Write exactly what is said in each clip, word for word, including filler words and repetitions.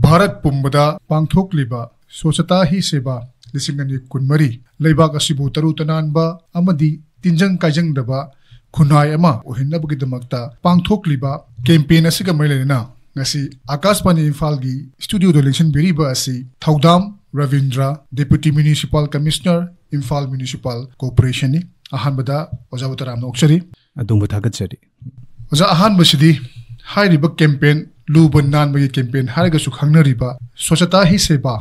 ꯚꯥꯔꯠ ꯄꯨꯝꯕꯗ ꯄꯥꯡꯊꯣꯛꯂꯤꯕ ꯁ꯭ꯋꯆꯇꯥ ꯍꯤ ꯁꯦꯕꯥ ꯂꯤꯁꯤꯡ ꯑꯅꯤ ꯀꯨꯟꯃꯔꯤ ꯂꯩꯕꯥꯛ ꯑꯁꯤꯕꯨ ꯇꯔꯨ ꯇꯅꯥꯟꯕ ꯑꯃꯗꯤ ꯇꯤꯟꯖꯪ ꯀꯥꯏꯖꯪꯗꯕ ꯈꯨꯟꯅꯥꯏ ꯑꯃ ꯑꯣꯏꯍꯟꯅꯕꯒꯤꯗꯃꯛꯇ ꯄꯥꯡꯊꯣꯛꯂꯤꯕ ꯀꯦꯝꯄꯦꯟ ꯑꯁꯤꯒ ꯃꯔꯤ ꯂꯩꯅꯅ ꯉꯁꯤ ꯑꯀꯥꯁꯕꯥꯅꯤ ꯏꯝꯐꯥꯜꯒꯤ ꯁ꯭ꯇꯨꯗꯤꯑꯣꯗ ꯂꯦꯡꯁꯤꯟꯕꯤꯔꯤꯕ ꯑꯁꯤ ꯊꯧꯗꯥꯝ Rabindra, Deputy Municipal Commissioner, Imphal Municipal Corporationꯅꯤ꯫ ꯑꯍꯥꯟꯕꯗ ꯑꯣꯖꯥꯕꯨ ꯇꯔꯥꯝꯅ ꯑꯣꯛꯆꯔꯤ꯫ ꯑꯗꯣꯝꯕꯨ ꯊꯥꯒꯠꯆꯔꯤ꯫ ꯑꯣꯖꯥ, ꯑꯍꯥꯟꯕꯁꯤꯗꯤ ꯍꯥꯏꯔꯤꯕ ꯀꯦꯝꯄꯦꯟ, ꯂꯨꯕ ꯅꯥꯟꯕꯒꯤ ꯀꯦꯝꯄꯦꯟ ꯍꯥꯏꯔꯒꯁꯨ ꯈꯪꯅꯔꯤꯕ ꯁ꯭ꯋꯆꯇꯥ ꯍꯤ ꯁꯦꯕꯥ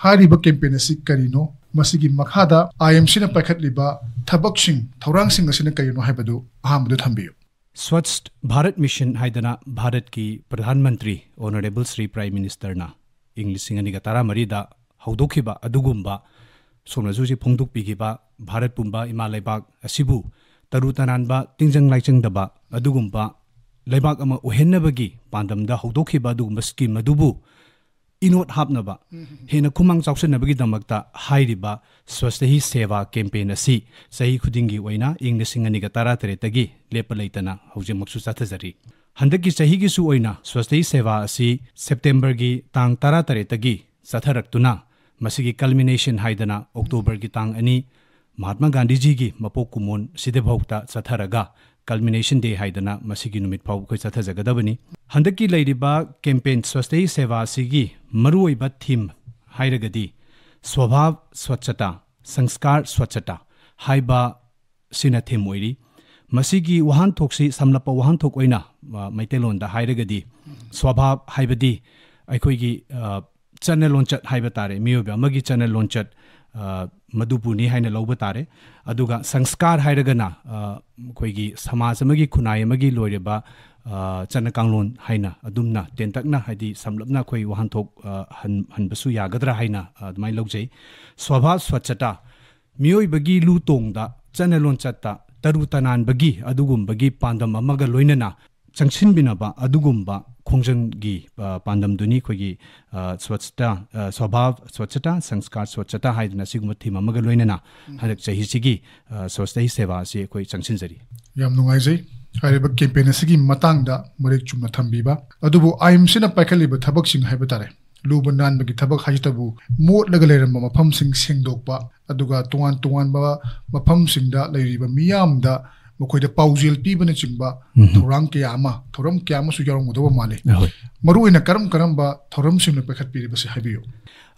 ꯍꯥꯏꯔꯤꯕ ꯀꯦꯝꯄꯦꯟ ꯑꯁꯤ ꯀꯔꯤꯅꯣ? ꯃꯁꯤꯒꯤ ꯃꯈꯥꯗ ꯑꯥꯏ ꯑꯦꯝ ꯁꯤꯅ ꯄꯥꯏꯈꯠꯂꯤꯕ ꯊꯕꯛꯁꯤꯡ, ꯊꯧꯔꯥꯡꯁꯤꯡ ꯑꯁꯤꯅ ꯀꯔꯤꯅꯣ ꯍꯥꯏꯕꯗꯨ ꯑꯍꯥꯟꯕꯗ ꯊꯝꯕꯤꯌꯨ꯫ ꯁ꯭ꯋꯆ ꯚꯥꯔꯠ ꯃꯤꯁꯟ ꯍꯥꯏꯗꯅ ꯚꯥꯔꯠꯀꯤ ꯄ꯭ꯔꯙꯥꯟ ꯃꯟꯇ꯭ꯔꯤ ꯑꯣꯅꯔꯦꯕꯜ ꯁ꯭ꯔꯤ ꯄ꯭ꯔꯥꯏꯝ ꯃꯤꯅꯤꯁꯇꯔꯅ ꯏꯪ ꯂꯤꯁꯤꯡ ꯑꯅꯤꯒ ꯇꯔꯥꯃꯔꯤꯗ ꯍꯧꯗꯣꯛꯈꯤꯕ ꯑꯗꯨꯒꯨꯝꯕ, ꯁꯣꯝꯅꯁꯨ ꯍꯧꯖꯤꯛ ꯐꯣꯡꯗꯣꯛꯄꯤꯈꯤꯕ, ꯚꯥꯔꯠ ꯄꯨꯝꯕ ꯏꯃꯥ ꯂꯩꯕꯥꯛ ꯑꯁꯤꯕꯨ ꯇꯔꯨ ꯇꯅꯥꯟꯕ, ꯇꯤꯟꯖꯪ ꯂꯥꯏꯖꯪꯗꯕ ꯑꯗꯨꯒꯨꯝꯕ ꯂꯩꯕꯥꯛ ꯑꯃ ꯑꯣꯏꯍꯟꯅꯕꯒꯤ ꯄꯥꯟꯗꯝꯗ ꯍꯧꯗꯣꯛꯈꯤꯕ ꯑꯗꯨꯒꯨꯝꯕ ꯁ꯭ꯀꯤꯝ ꯑꯗꯨꯕꯨ ꯏꯅꯣꯠ ꯍꯥꯞꯅꯕ, ꯍꯦꯟꯅ ꯈꯨꯃꯥꯡ ꯆꯥꯎꯁꯤꯟꯅꯕꯒꯤꯗꯃꯛꯇ ꯍꯥꯏꯔꯤꯕ ꯁ꯭ꯋꯁꯇ ꯍꯤ ꯁꯦꯕꯥ ꯀꯦꯝꯄꯦꯟ ꯑꯁꯤ ꯆꯍꯤ ꯈꯨꯗꯤꯡꯒꯤ ꯑꯣꯏꯅ ꯏꯪ ꯂꯤꯁꯤꯡ ꯑꯅꯤꯒ ꯇꯔꯥꯇꯔꯦꯠꯇꯒꯤ ꯂꯦꯞꯄ ꯂꯩꯇꯅ ꯍꯧꯖꯤꯛꯃꯛꯁꯨ ꯆꯠꯊꯖꯔꯤ꯫ ꯍꯟꯗꯛꯀꯤ ꯆꯍꯤꯒꯤꯁꯨ ꯑꯣꯏꯅ ꯁ꯭ꯋꯁꯇ ꯍꯤ ꯁꯦꯕꯥ ꯑꯁꯤ ꯁꯦꯞꯇꯦꯝꯕꯔꯒꯤ ꯇꯥꯡ ꯇꯔꯥꯇꯔꯦꯠꯇꯒꯤ ꯆꯠꯊꯔꯛꯇꯨꯅ ꯃꯁꯤꯒꯤ ꯀꯜꯃꯤꯅꯦꯁꯟ ꯍꯥꯏꯗꯅ ꯑꯣꯛꯇꯣꯕꯔꯒꯤ ꯇꯥꯡ ꯑꯅꯤ, ꯃꯍꯥꯠꯃꯥ ꯒꯥꯟꯙꯤꯖꯤꯒꯤ ꯃꯄꯣꯛ ꯀꯨꯝꯑꯣꯟ ꯁꯤꯗꯐꯥꯎꯗ ꯆꯠꯊꯔꯒ ꯀꯜꯃꯤꯅꯦꯁꯟ ꯗꯦ ꯍꯥꯏꯗꯅ ꯃꯁꯤꯒꯤ ꯅꯨꯃꯤꯠ ꯐꯥꯎ ꯑꯩꯈꯣꯏ ꯆꯠꯊꯖꯒꯗꯕꯅꯤ꯫ ꯍꯟꯗꯛꯀꯤ ꯂꯩꯔꯤꯕ ꯀꯦꯝꯄꯦꯟ ꯁ꯭ꯋꯁꯇ ꯍꯤ ꯁꯦꯕꯥ ꯑꯁꯤꯒꯤ ꯃꯔꯨꯑꯣꯏꯕ ꯊꯤꯝ ꯍꯥꯏꯔꯒꯗꯤ ꯁ꯭ꯋꯚꯥꯕ ꯁ꯭ꯋꯆꯇꯥ, ꯁꯪꯁꯀꯥꯔ ꯁ꯭ꯋꯆꯇꯥ ꯍꯥꯏꯕ ꯁꯤꯅ ꯊꯤꯝ ꯑꯣꯏꯔꯤ꯫ ꯃꯁꯤꯒꯤ ꯋꯥꯍꯟꯊꯣꯛꯁꯤ ꯁꯝꯂꯞꯄ ꯋꯥꯍꯟꯊꯣꯛ ꯑꯣꯏꯅ, ꯑ, ꯃꯩꯇꯩꯂꯣꯟꯗ ꯍꯥꯏꯔꯒꯗꯤ ꯁ꯭ꯋꯚꯥꯕ ꯍꯥꯏꯕꯗꯤ ꯑꯩꯈꯣꯏꯒꯤ, ꯑ, ꯆꯠꯅ ꯂꯣꯟꯆꯠ ꯍꯥꯏꯕ ꯇꯥꯔꯦ, ꯃꯤꯑꯣꯏꯕ ꯑꯃꯒꯤ ꯆꯠꯅ ꯂꯣꯟꯆꯠ, ꯑ, ꯃꯗꯨꯕꯨꯅꯤ ꯍꯥꯏꯅ ꯂꯧꯕ ꯇꯥꯔꯦ꯫ ꯑꯗꯨꯒ ꯁꯪꯁꯀꯥꯔ ꯍꯥꯏꯔꯒꯅ, ꯑ, ꯑꯩꯈꯣꯏꯒꯤ ꯁꯃꯥꯖ ꯑꯃꯒꯤ, ꯈꯨꯟꯅꯥꯏ ꯑꯃꯒꯤ ꯂꯣꯏꯔꯤꯕ, ꯑ, ꯆꯠꯅ ꯀꯥꯡꯂꯣꯟ ꯍꯥꯏꯅ ꯑꯗꯨꯝꯅ ꯇꯦꯟꯇꯛꯅ, ꯍꯥꯏꯗꯤ ꯁꯝꯂꯞꯅ ꯑꯩꯈꯣꯏ ꯋꯥꯍꯟꯊꯣꯛ, ꯑ, ꯍꯟ-, ꯍꯟꯕꯁꯨ ꯌꯥꯒꯗ꯭ꯔꯥ ꯍꯥꯏꯅ, ꯑ, ꯑꯗꯨꯃꯥꯏꯅ ꯂꯧꯖꯩ꯫ ꯁ꯭ꯋꯚꯥꯕ ꯁ꯭ꯋꯆꯇꯥ, ꯃꯤꯑꯣꯏꯕꯒꯤ ꯂꯨ ꯇꯣꯡꯗ, ꯆꯠꯅ ꯂꯣꯟꯆꯠꯇ ꯇꯔꯨ ꯇꯅꯥꯟꯕꯒꯤ ꯑꯗꯨꯒꯨꯝꯕꯒꯤ ꯄꯥꯟꯗꯝ ꯑꯃꯒ ꯂꯣꯏꯅꯅ ꯆꯪꯁꯤꯟꯃꯤꯟꯅꯕ ꯑꯗꯨꯒꯨꯝꯕ ꯈꯣꯡꯖꯪꯒꯤ, ꯑ, ꯄꯥꯟꯗꯝꯗꯨꯅꯤ ꯑꯩꯈꯣꯏꯒꯤ, ꯑ, ꯁ꯭ꯋꯆꯇꯥ, ꯑ, ꯁ꯭ꯋꯚꯥꯕ ꯁ꯭ꯋꯆꯇꯥ, ꯁꯪꯁꯀꯥꯔ ꯁ꯭ꯋꯆꯇꯥ ꯍꯥꯏꯗꯅ ꯁꯤꯒꯨꯝꯕ ꯊꯤꯝ ꯑꯃꯒ ꯂꯣꯏꯅꯅ ꯍꯟꯗꯛ ꯆꯍꯤꯁꯤꯒꯤ, ꯑ, ꯁ꯭ꯋꯁꯇ ꯍꯤ ꯁꯦꯕꯥ ꯑꯁꯤ ꯑꯩꯈꯣꯏ ꯆꯪꯁꯤꯟꯖꯔꯤ꯫ ꯌꯥꯝ ꯅꯨꯡꯉꯥꯏꯖꯩ꯫ ꯍꯥꯏꯔꯤꯕ ꯀꯦꯝꯄꯦꯟ ꯑꯁꯤꯒꯤ ꯃꯇꯥꯡꯗ ꯃꯔꯤꯛ ꯆꯨꯝꯅ ꯊꯝꯕꯤꯕ꯫ ꯑꯗꯨꯕꯨ ꯑꯥꯏ ꯑꯦꯝ ꯁꯤꯅ ꯄꯥꯏꯈꯠꯂꯤꯕ ꯊꯕꯛꯁꯤꯡ ꯍꯥꯏꯕ ꯇꯥꯔꯦ, ꯂꯨꯕ ꯅꯥꯟꯕꯒꯤ ꯊꯕꯛ ꯍꯥꯏꯁꯤꯇꯕꯨ ꯃꯣꯠꯂꯒ ꯂꯩꯔꯝꯕ ꯃꯐꯝꯁꯤꯡ ꯁꯦꯡꯗꯣꯛꯄ, ꯑꯗꯨꯒ ꯇꯣꯉꯥꯟ ꯇꯣꯉꯥꯟꯕ ꯃꯐꯝꯁꯤꯡꯗ ꯂꯩꯔꯤꯕ ꯃꯤꯌꯥꯝꯗ ꯃꯈꯣꯏꯗ ꯄꯥꯎꯖꯦꯜ ꯄꯤꯕꯅꯆꯤꯡꯕ ꯎꯝ꯫ ꯊꯧꯔꯥꯡ ꯀꯌꯥ ꯑꯃ, ꯊꯧꯔꯝ ꯀꯌꯥ ꯑꯃꯁꯨ ꯌꯥꯎꯔꯝꯒꯗꯧꯕ ꯃꯥꯜꯂꯤ꯫ ꯑꯍꯣꯏ꯫ ꯃꯔꯨꯑꯣꯏꯅ ꯀꯔꯝ ꯀꯔꯝꯕ ꯊꯧꯔꯝꯁꯤꯡꯅ ꯄꯥꯏꯈꯠꯄꯤꯔꯤꯕꯁꯤ ꯍꯥꯏꯕꯤꯌꯨ꯫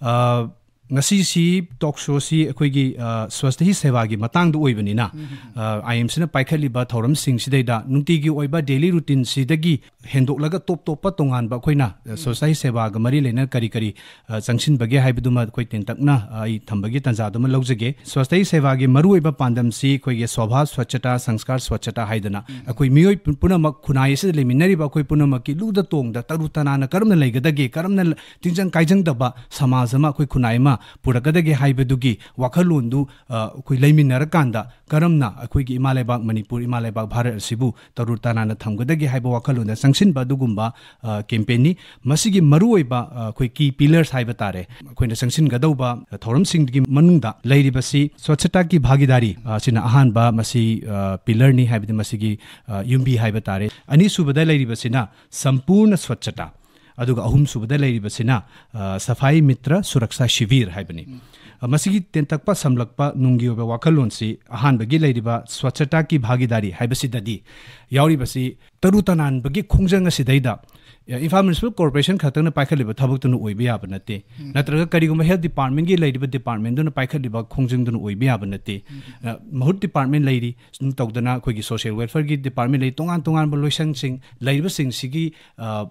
ꯑ, ꯉꯁꯤꯁꯤ ꯇꯣꯛ ꯁꯣꯁꯤ ꯑꯩꯈꯣꯏꯒꯤ, ꯑ, ꯁ꯭ꯋꯁꯊ ꯍꯤ ꯁꯦꯕꯥꯒꯤ ꯃꯇꯥꯡꯗ ꯑꯣꯏꯕꯅꯤꯅ, ꯎꯝ꯫ ꯑ, ꯑꯥꯏ ꯑꯦꯝ ꯁꯤꯅ ꯄꯥꯏꯈꯠꯂꯤꯕ ꯊꯧꯔꯝꯁꯤꯡꯁꯤꯗꯩꯗ ꯅꯨꯡꯇꯤꯒꯤ ꯑꯣꯏꯕ ꯗꯦꯂꯤ ꯔꯨꯇꯤꯟꯁꯤꯗꯒꯤ ꯍꯦꯟꯗꯣꯛꯂꯒ ꯇꯣꯞ ꯇꯣꯞꯄ ꯇꯣꯉꯥꯟꯕ ꯑꯩꯈꯣꯏꯅ, ꯑ, ꯎꯝ꯫ ꯁ꯭ꯋꯁꯊ ꯍꯤ ꯁꯦꯕꯥꯒ ꯃꯔꯤ ꯂꯩꯅꯅ ꯀꯔꯤ ꯀꯔꯤ, ꯑ, ꯆꯪꯁꯤꯟꯕꯒꯦ ꯍꯥꯏꯕꯗꯨꯃ ꯑꯩꯈꯣꯏ ꯇꯦꯟꯇꯛꯅ, ꯑ, ꯑꯩ ꯊꯝꯕꯒꯤ ꯇꯥꯟꯖꯥꯗꯨꯃ ꯂꯧꯖꯒꯦ꯫ ꯁ꯭ꯋꯁꯊ ꯍꯤ ꯁꯦꯕꯥꯒꯤ ꯃꯔꯨꯑꯣꯏꯕ ꯄꯥꯟꯗꯝꯁꯤ ꯑꯩꯈꯣꯏꯒꯤ ꯁ꯭ꯋꯚꯥ ꯁ꯭ꯋꯆꯇꯥ, ꯁꯪꯁꯀꯥꯔ ꯁ꯭ꯋꯆꯇꯥ ꯍꯥꯏꯗꯅ ꯎꯝ꯫ ꯑꯩꯈꯣꯏ ꯃꯤꯑꯣꯏ ꯄꯨ-, ꯄꯨꯝꯅꯃꯛ ꯈꯨꯟꯅꯥꯏ ꯑꯁꯤꯗ ꯂꯩꯃꯤꯟꯅꯔꯤꯕ ꯑꯩꯈꯣꯏ ꯄꯨꯝꯅꯃꯛꯀꯤ ꯂꯨꯗ ꯇꯣꯡꯗ ꯇꯔꯨ ꯇꯅꯥꯟꯅ ꯀꯔꯝꯅ ꯂꯩꯒꯗꯒꯦ, ꯀꯔꯝꯅ ꯇꯤꯟꯖꯪ ꯀꯥꯏꯖꯪꯗꯕ ꯁꯃꯥꯖ ꯑꯃ ꯑꯩꯈꯣꯏ ꯈꯨꯟꯅꯥꯏ ꯑꯃ ꯄꯨꯔꯛꯀꯗꯒꯦ ꯍꯥꯏꯕꯗꯨꯒꯤ ꯋꯥꯈꯜꯂꯣꯟꯗꯨ, ꯑ, ꯑꯩꯈꯣꯏ ꯂꯩꯃꯤꯟꯅꯔꯀꯥꯟꯗ ꯀꯔꯝꯅ ꯑꯩꯈꯣꯏꯒꯤ ꯏꯃꯥ ꯂꯩꯕꯥꯛ ꯃꯅꯤꯄꯨꯔ, ꯏꯃꯥ ꯂꯩꯕꯥꯛ ꯚꯥꯔꯠ ꯑꯁꯤꯕꯨ ꯇꯔꯨ ꯇꯅꯥꯟꯅ ꯊꯝꯒꯗꯒꯦ ꯍꯥꯏꯕ ꯋꯥꯈꯜꯂꯣꯟꯗ ꯆꯪꯁꯤꯟꯕ ꯑꯗꯨꯒꯨꯝꯕ, ꯑ, ꯀꯦꯝꯄꯦꯟꯅꯤ꯫ ꯃꯁꯤꯒꯤ ꯃꯔꯨꯑꯣꯏꯕ, ꯑ, ꯑꯩꯈꯣꯏ ꯀꯤ ꯄꯤꯂꯔꯁ ꯍꯥꯏꯕ ꯇꯥꯔꯦ, ꯑꯩꯈꯣꯏꯅ ꯆꯪꯁꯤꯟꯒꯗꯧꯕ ꯊꯧꯔꯝꯁꯤꯡꯒꯤ ꯃꯅꯨꯡꯗ ꯂꯩꯔꯤꯕꯁꯤ ꯁ꯭ꯋꯆꯇꯥ ꯀꯤ ꯚꯥꯒꯤꯗꯥꯔꯤ, ꯑ, ꯁꯤꯅ ꯑꯍꯥꯟꯕ ꯃꯁꯤ, ꯑ, ꯄꯤꯂꯔꯅꯤ, ꯍꯥꯏꯕꯗꯤ ꯃꯁꯤꯒꯤ, ꯑ, ꯌꯨꯝꯕꯤ ꯍꯥꯏꯕ ꯇꯥꯔꯦ꯫ ꯑꯅꯤꯁꯨꯕꯗ ꯂꯩꯔꯤꯕꯁꯤꯅ ꯁꯝꯄꯨꯔꯅ ꯁ꯭ꯋꯆꯇꯥ, ꯑꯗꯨꯒ ꯑꯍꯨꯝꯁꯨꯕꯗ ꯂꯩꯔꯤꯕꯁꯤꯅ, ꯑ, ꯁꯐꯥꯏ ꯃꯤꯇ꯭ꯔ ꯁꯨꯔꯛꯁꯥ ꯁꯤꯕꯤꯔ ꯍꯥꯏꯕꯅꯤ꯫ ꯎꯝ꯫ ꯑ, ꯃꯁꯤꯒꯤ ꯇꯦꯟꯇꯛꯄ ꯁꯝꯂꯛꯄ ꯅꯨꯡꯒꯤ ꯑꯣꯏꯕ ꯋꯥꯈꯜꯂꯣꯟꯁꯤ ꯑꯍꯥꯟꯕꯒꯤ ꯂꯩꯔꯤꯕ ꯁ꯭ꯋꯆꯇꯥ ꯀꯤ ꯚꯥꯒꯤꯗꯥꯔꯤ ꯍꯥꯏꯕꯁꯤꯗꯗꯤ ꯌꯥꯎꯔꯤꯕꯁꯤ ꯇꯔꯨ ꯇꯅꯥꯟꯕꯒꯤ ꯈꯣꯡꯖꯪ ꯑꯁꯤꯗꯩꯗ, ꯑ, ꯏꯝꯐꯥꯜ ꯃ꯭ꯌꯨꯅꯤꯁꯤꯄꯥꯜ ꯀꯣꯔꯄꯣꯔꯦꯁꯟ ꯈꯛꯇꯪꯅ ꯄꯥꯏꯈꯠꯂꯤꯕ ꯊꯕꯛꯇꯨꯅ ꯑꯣꯏꯕ ꯌꯥꯕ ꯅꯠꯇꯦ꯫ ꯎꯝ꯫ ꯅꯠꯇ꯭ꯔꯒ ꯀꯔꯤꯒꯨꯝꯕ ꯍꯦꯜꯊ ꯗꯤꯄꯥꯔꯠꯃꯦꯟꯒꯤ ꯂꯩꯔꯤꯕ ꯗꯤꯄꯥꯔꯠꯃꯦꯟꯗꯨꯅ ꯄꯥꯏꯈꯠꯂꯤꯕ ꯈꯣꯡꯖꯪꯗꯨꯅ ꯑꯣꯏꯕ ꯌꯥꯕ ꯅꯠꯇꯦ꯫ ꯎꯝ꯫ ꯑ, ꯃꯍꯨꯠ ꯗꯤꯄꯥꯔꯠꯃꯦꯟ ꯂꯩꯔꯤ, ꯁꯨꯝ ꯇꯧꯗꯅ ꯑꯩꯈꯣꯏꯒꯤ ꯁꯣꯁꯤꯌꯦꯜ ꯋꯦꯜꯐꯤꯌꯔꯒꯤ ꯗꯤꯄꯥꯔꯠꯃꯦꯟ ꯂꯩ, ꯇꯣꯉꯥꯟ ꯇꯣꯉꯥꯟꯕ ꯂꯣꯏꯁꯪꯁꯤꯡ ꯂꯩꯔꯤꯕꯁꯤꯡꯁꯤꯒꯤ, ꯑ,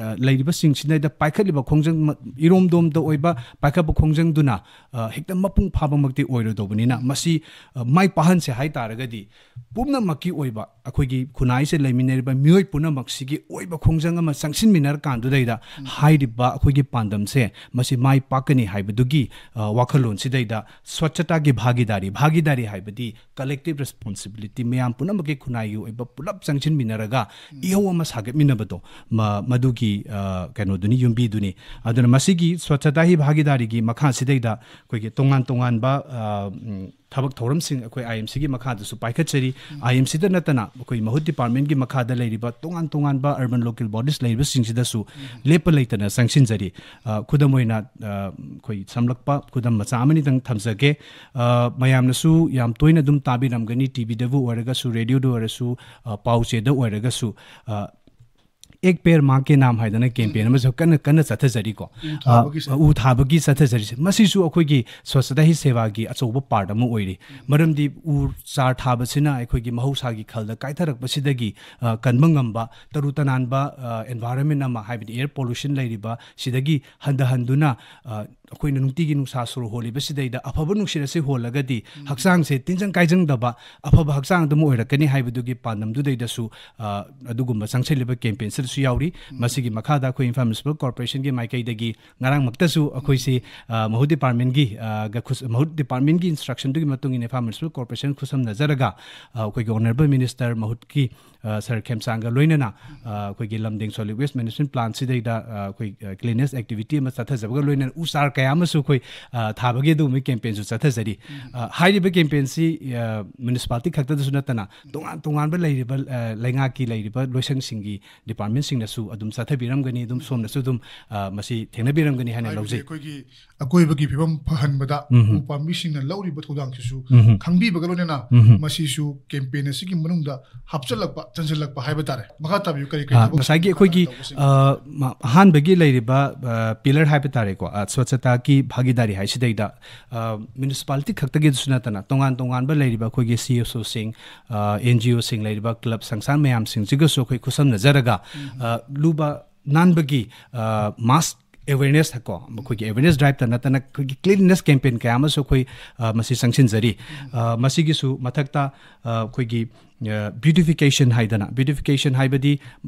ꯑ, ꯂꯩꯔꯤꯕꯁꯤꯡꯁꯤꯗꯩꯗ ꯄꯥꯏꯈꯠꯂꯤꯕ ꯈꯣꯡꯖꯪ ꯃ-, ꯏꯔꯣꯝꯗꯣꯝꯗ ꯑꯣꯏꯕ ꯄꯥꯏꯈꯠꯄ ꯈꯣꯡꯖꯪꯗꯨꯅ, ꯑ, ꯍꯦꯛꯇ ꯃꯄꯨꯡ ꯐꯥꯕꯃꯛꯇꯤ ꯑꯣꯏꯔꯣꯏꯗꯧꯕꯅꯤꯅ, ꯃꯁꯤ, ꯑ, ꯃꯥꯏ ꯄꯥꯛꯍꯟꯁꯦ ꯍꯥꯏ ꯇꯥꯔꯒꯗꯤ ꯄꯨꯝꯅꯃꯛꯀꯤ ꯑꯣꯏꯕ ꯑꯩꯈꯣꯏꯒꯤ ꯈꯨꯟꯅꯥꯏꯁꯦ ꯂꯩꯃꯤꯟꯅꯔꯤꯕ ꯃꯤꯑꯣꯏ ꯄꯨꯝꯅꯃꯛꯁꯤꯒꯤ ꯑꯣꯏꯕ ꯈꯣꯡꯖꯪ ꯑꯃ ꯆꯪꯁꯤꯟꯃꯤꯟꯅꯔꯀꯥꯟꯗꯨꯗꯩꯗ ꯎꯝ꯫ ꯍꯥꯏꯔꯤꯕ ꯑꯩꯈꯣꯏꯒꯤ ꯄꯥꯟꯗꯝꯁꯦ ꯃꯁꯤ ꯃꯥꯏ ꯄꯥꯛꯀꯅꯤ ꯍꯥꯏꯕꯗꯨꯒꯤ, ꯑ, ꯋꯥꯈꯜꯂꯣꯟꯁꯤꯗꯩꯗ ꯁ꯭ꯋꯆꯇꯥꯒꯤ ꯚꯥꯒꯤꯗꯥꯔꯤ, ꯚꯥꯒꯤꯗꯥꯔꯤ ꯍꯥꯏꯕꯗꯤ ꯀꯂꯦꯛꯇꯤꯚ ꯔꯦꯁꯄꯣꯟꯁꯤꯕꯤꯂꯤꯇꯤ, ꯃꯌꯥꯝ ꯄꯨꯝꯅꯃꯛꯀꯤ ꯈꯨꯟꯅꯥꯏꯒꯤ ꯑꯣꯏꯕ ꯄꯨꯂꯞ ꯆꯪꯁꯤꯟꯃꯤꯟꯅꯔꯒ ꯎꯝ꯫ ꯏꯍꯧ ꯑꯃ ꯁꯥꯒꯠꯃꯤꯟꯅꯕꯗꯣ, ꯃ-, ꯃꯗꯨꯒꯤ, ꯑ, ꯀꯩꯅꯣꯗꯨꯅꯤ, ꯌꯨꯝꯕꯤꯗꯨꯅꯤ꯫ ꯑꯗꯨꯅ ꯃꯁꯤꯒꯤ ꯁ꯭ꯋꯆꯇꯥ ꯍꯤ ꯚꯥꯒꯤꯗꯥꯔꯤꯒꯤ ꯃꯈꯥꯁꯤꯗꯩꯗ ꯑꯩꯈꯣꯏꯒꯤ ꯇꯣꯉꯥꯟ ꯇꯣꯉꯥꯟꯕ, ꯑ, ꯎꯝ, ꯊꯕꯛ ꯊꯧꯔꯝꯁꯤꯡ ꯑꯩꯈꯣꯏ ꯑꯥꯏ ꯑꯦꯝ ꯁꯤꯒꯤ ꯃꯈꯥꯗꯁꯨ ꯄꯥꯏꯈꯠꯆꯔꯤ꯫ ꯑꯥꯏ ꯑꯦꯝ ꯁꯤꯗ ꯅꯠꯇꯅ ꯑꯩꯈꯣꯏ ꯃꯍꯨꯠ ꯗꯤꯄꯥꯔꯠꯃꯦꯟꯒꯤ ꯃꯈꯥꯗ ꯂꯩꯔꯤꯕ ꯇꯣꯉꯥꯟ ꯇꯣꯉꯥꯟꯕ urban local bodies ꯂꯩꯔꯤꯕꯁꯤꯡꯁꯤꯗꯁꯨ ꯂꯦꯞꯄ ꯂꯩꯇꯅ ꯆꯪꯁꯤꯟꯖꯔꯤ꯫ ꯑ, ꯈꯨꯗꯝ ꯑꯣꯏꯅ, ꯑ, ꯑꯩꯈꯣꯏ ꯁꯝꯂꯛꯄ ꯈꯨꯗꯝ ꯃꯆꯥ ꯑꯃꯅꯤꯗꯪ ꯊꯝꯖꯒꯦ꯫ ꯑ, ꯃꯌꯥꯝꯅꯁꯨ ꯌꯥꯝ ꯇꯣꯏꯅ ꯑꯗꯨꯝ ꯇꯥꯕꯤꯔꯝꯒꯅꯤ, ꯇꯤ ꯚꯤꯗꯕꯨ ꯑꯣꯏꯔꯒꯁꯨ, ꯔꯦꯗꯤꯑꯣꯗ ꯑꯣꯏꯔꯁꯨ, ꯑ, ꯄꯥꯎ ꯆꯦꯗ ꯑꯣꯏꯔꯒꯁꯨ, ꯑ, "ꯑꯦꯛ ꯄꯦꯔ ꯃꯥ ꯀꯦ ꯅꯥꯝ" ꯍꯥꯏꯗꯅ ꯀꯦꯝꯄꯦꯟ ꯑꯃꯁꯨ ꯀꯟꯅ, ꯀꯟꯅ ꯆꯠꯊꯖꯔꯤꯀꯣ꯫ ꯎ ꯊꯥꯕꯒꯤ ꯑ, ꯎ ꯊꯥꯕꯒꯤ ꯆꯠꯊꯖꯔꯤꯁꯦ, ꯃꯁꯤꯁꯨ ꯑꯩꯈꯣꯏꯒꯤ ꯁ꯭ꯋꯆꯇꯥ ꯍꯤ ꯁꯦꯕꯥꯒꯤ ꯑꯆꯧꯕ ꯄꯥꯔꯠ ꯑꯃ ꯑꯣꯏꯔꯤ꯫ ꯃꯔꯝꯗꯤ ꯎ ꯆꯥꯔ ꯊꯥꯕꯁꯤꯅ ꯑꯩꯈꯣꯏꯒꯤ ꯃꯍꯧꯁꯥꯒꯤ ꯈꯜꯗ ꯀꯥꯏꯊꯔꯛꯄꯁꯤꯗꯒꯤ, ꯑ, ꯀꯟꯕ ꯉꯝꯕ, ꯇꯔꯨ ꯇꯅꯥꯟꯕ, ꯑ, environment ꯑꯃ, ꯍꯥꯏꯕꯗꯤ air pollution ꯂꯩꯔꯤꯕ ꯁꯤꯗꯒꯤ ꯍꯟꯊꯍꯟꯗꯨꯅ, ꯑ, ꯑꯩꯈꯣꯏꯅ ꯅꯨꯡꯇꯤꯒꯤ ꯅꯨꯡꯁꯥ ꯁꯣꯔ ꯍꯣꯜꯂꯤꯕꯁꯤꯗꯩꯗ ꯑꯐꯕ ꯅꯨꯡꯁꯤꯠ ꯑꯁꯤ ꯍꯣꯜꯂꯒꯗꯤ ꯍꯛꯆꯥꯡꯁꯦ ꯇꯤꯟꯖꯪ ꯀꯥꯏꯖꯪꯗꯕ ꯑꯐꯕ ꯍꯛꯆꯥꯡ ꯑꯗꯨꯝ ꯑꯣꯏꯔꯛꯀꯅꯤ ꯍꯥꯏꯕꯗꯨꯒꯤ ꯄꯥꯟꯗꯝꯗꯨꯗꯩꯗꯁꯨ, ꯑ, ꯑꯗꯨꯒꯨꯝꯕ ꯆꯪꯁꯤꯜꯂꯤꯕ ꯀꯦꯝꯄꯦꯟꯁꯤꯗꯁꯨ ꯌꯥꯎꯔꯤ꯫ ꯃꯁꯤꯒꯤ ꯃꯈꯥꯗ ꯑꯩꯈꯣꯏ ꯏꯝꯐꯥꯜ ꯃ꯭ꯌꯨꯅꯤꯁꯤꯄꯥꯜ ꯀꯣꯔꯄꯣꯔꯦꯁꯟꯒꯤ ꯃꯥꯏꯀꯩꯗꯒꯤ ꯉꯔꯥꯡꯃꯛꯇꯁꯨ ꯑꯩꯈꯣꯏꯁꯤ, ꯑ, ꯃꯍꯨꯠ ꯗꯤꯄꯥꯔꯠꯃꯦꯟꯒꯤ, ꯑ, ꯒ ꯈꯨꯠ-, ꯃꯍꯨꯠ ꯗꯤꯄꯥꯔꯠꯃꯦꯟꯒꯤ ꯏꯟꯁꯇ꯭ꯔꯛꯁꯟꯗꯨꯒꯤ ꯃꯇꯨꯡ ꯏꯟꯅ ꯏꯝꯐꯥꯜ ꯃ꯭ꯌꯨꯅꯤꯁꯤꯄꯥꯜ ꯀꯣꯔꯄꯣꯔꯦꯁꯟ ꯈꯨꯠꯁꯝꯅꯖꯔꯒ, ꯑ, ꯑꯩꯈꯣꯏꯒꯤ ꯑꯣꯅꯔꯦꯕꯜ ꯃꯤꯅꯤꯁꯇꯔ ꯃꯍꯨꯠꯀꯤ, ꯑ, ꯁꯥꯔ ꯈꯦꯝꯆꯥꯡꯒ ꯂꯣꯏꯅꯅ, ꯑ, ꯑꯩꯈꯣꯏꯒꯤ ꯂꯝꯗꯦꯡ solid waste management plant ꯁꯤꯗꯩꯗ, ꯑ, ꯑꯩꯈꯣꯏ, ꯑ, cleanliness activity ꯑꯃ ꯆꯠꯊꯖꯕꯒ ꯂꯣꯏꯅꯅ ꯎ ꯆꯥꯔ ꯀꯌꯥ ꯑꯃꯁꯨ ꯑꯩꯈꯣꯏ, ꯑ, ꯊꯥꯕꯒꯤ ꯑꯗꯨꯒꯨꯝꯕꯒꯤ ꯀꯦꯝꯄꯦꯟꯁꯨ ꯆꯠꯊꯖꯔꯤ꯫ ꯑ, ꯍꯥꯏꯔꯤꯕ ꯀꯦꯝꯄꯦꯟꯁꯤ, ꯑ, ꯃ꯭ꯌꯨꯅꯤꯁꯤꯄꯥꯂꯤꯇꯤ ꯈꯛꯇꯗꯁꯨ ꯅꯠꯇꯅ ꯇꯣꯉꯥꯟ ꯇꯣꯉꯥꯟꯕ ꯂꯩꯔꯤꯕ, ꯑ, ꯂꯩꯉꯥꯛꯀꯤ ꯂꯩꯔꯤꯕ ꯂꯣꯏꯁꯪꯁꯤꯡꯒꯤ ꯗꯤꯄꯥꯔꯠꯃꯦꯟꯁꯤꯡꯅꯁꯨ ꯑꯗꯨꯝ ꯆꯠꯊꯕꯤꯔꯝꯒꯅꯤ, ꯑꯗꯨꯝ ꯁꯣꯝꯅꯁꯨ ꯑꯗꯨꯝ, ꯑ, ꯃꯁꯤ ꯊꯦꯡꯅꯕꯤꯔꯝꯒꯅꯤ ꯍꯥꯏꯅ ꯍꯥꯏꯕꯗꯤ ꯂꯧꯖꯩ꯫ ꯑꯩꯈꯣꯏꯒꯤ ꯑꯀꯣꯏꯕꯒꯤ ꯐꯤꯕꯝ ꯐꯍꯟꯕꯗ ꯎꯝ꯫ ꯎ ꯄꯥꯝꯕꯤꯁꯤꯡꯅ ꯂꯧꯔꯤꯕ ꯊꯧꯗꯥꯡꯁꯤꯁꯨ ꯎꯝ꯫ ꯈꯪꯕꯤꯕꯒ ꯂꯣꯏꯅꯅ ꯎꯝ꯫ ꯃꯁꯤꯁꯨ ꯀꯦꯝꯄꯦꯟ ꯑꯁꯤꯒꯤ ꯃꯅꯨꯡꯗ ꯍꯥꯞꯆꯤꯜꯂꯛꯄ, ꯆꯪꯁꯤꯜꯂꯛꯄ ꯍꯥꯏꯕ ꯇꯥꯔꯦ꯫ ꯃꯈꯥ ꯇꯥꯕꯤꯌꯨ, ꯀꯔꯤ ꯀꯔꯤ ꯑ, ꯊꯕꯛ ꯉꯁꯥꯏꯒꯤ ꯑꯩꯈꯣꯏꯒꯤ, ꯇꯧꯕꯁꯤꯡ? ꯑ, ꯃ-, ꯑꯍꯥꯟꯕꯒꯤ ꯂꯩꯔꯤꯕ, ꯑ, ꯄꯤꯂꯔ ꯍꯥꯏꯕ ꯇꯥꯔꯦꯀꯣ, ꯑ, ꯁ꯭ꯋꯆꯇꯥꯒꯤ ꯚꯥꯒꯤꯗꯥꯔꯤ ꯍꯥꯏꯁꯤꯗꯩꯗ, ꯑ, ꯃ꯭ꯌꯨꯅꯤꯁꯤꯄꯥꯂꯤꯇꯤ ꯈꯛꯇꯒꯤꯁꯨ ꯅꯠꯇꯅ ꯇꯣꯉꯥꯟ ꯇꯣꯉꯥꯟꯕ ꯂꯩꯔꯤꯕ ꯑꯩꯈꯣꯏꯒꯤ ꯁꯤ ꯑꯦꯁ ꯑꯣꯁꯤꯡ, ꯑ, ꯑꯦꯟ ꯖꯤ ꯑꯣꯁꯤꯡ ꯂꯩꯔꯤꯕ ꯀ꯭ꯂꯕ ꯁꯪꯁꯊꯥꯟ ꯃꯌꯥꯝꯁꯤꯡꯁꯤꯒꯁꯨ ꯑꯩꯈꯣꯏ ꯈꯨꯠꯁꯝꯅꯖꯔꯒ, ꯎꯝ꯫ ꯑ, ꯂꯨꯕ ꯅꯥꯟꯕꯒꯤ, ꯑ, mass awareness ꯀꯣ, ꯑꯩꯈꯣꯏꯒꯤ awareness drive ꯇ ꯅꯠꯇꯅ ꯑꯩꯈꯣꯏꯒꯤ cleanliness campaign ꯀꯌꯥ ꯑꯃꯁꯨ ꯑꯩꯈꯣꯏ, ꯑ, ꯃꯁꯤ ꯆꯪꯁꯤꯟꯖꯔꯤ꯫ ꯑ, ꯃꯁꯤꯒꯤꯁꯨ ꯃꯊꯛꯇ, ꯑ, ꯑꯩꯈꯣꯏꯒꯤ, ꯕ꯭ꯌꯨꯇꯤꯐꯤꯀꯦꯁꯟ ꯍꯥꯏꯗꯅ, ꯕ꯭ꯌꯨꯇꯤꯐꯤꯀꯦꯁꯟ ꯍꯥꯏꯕꯗꯤ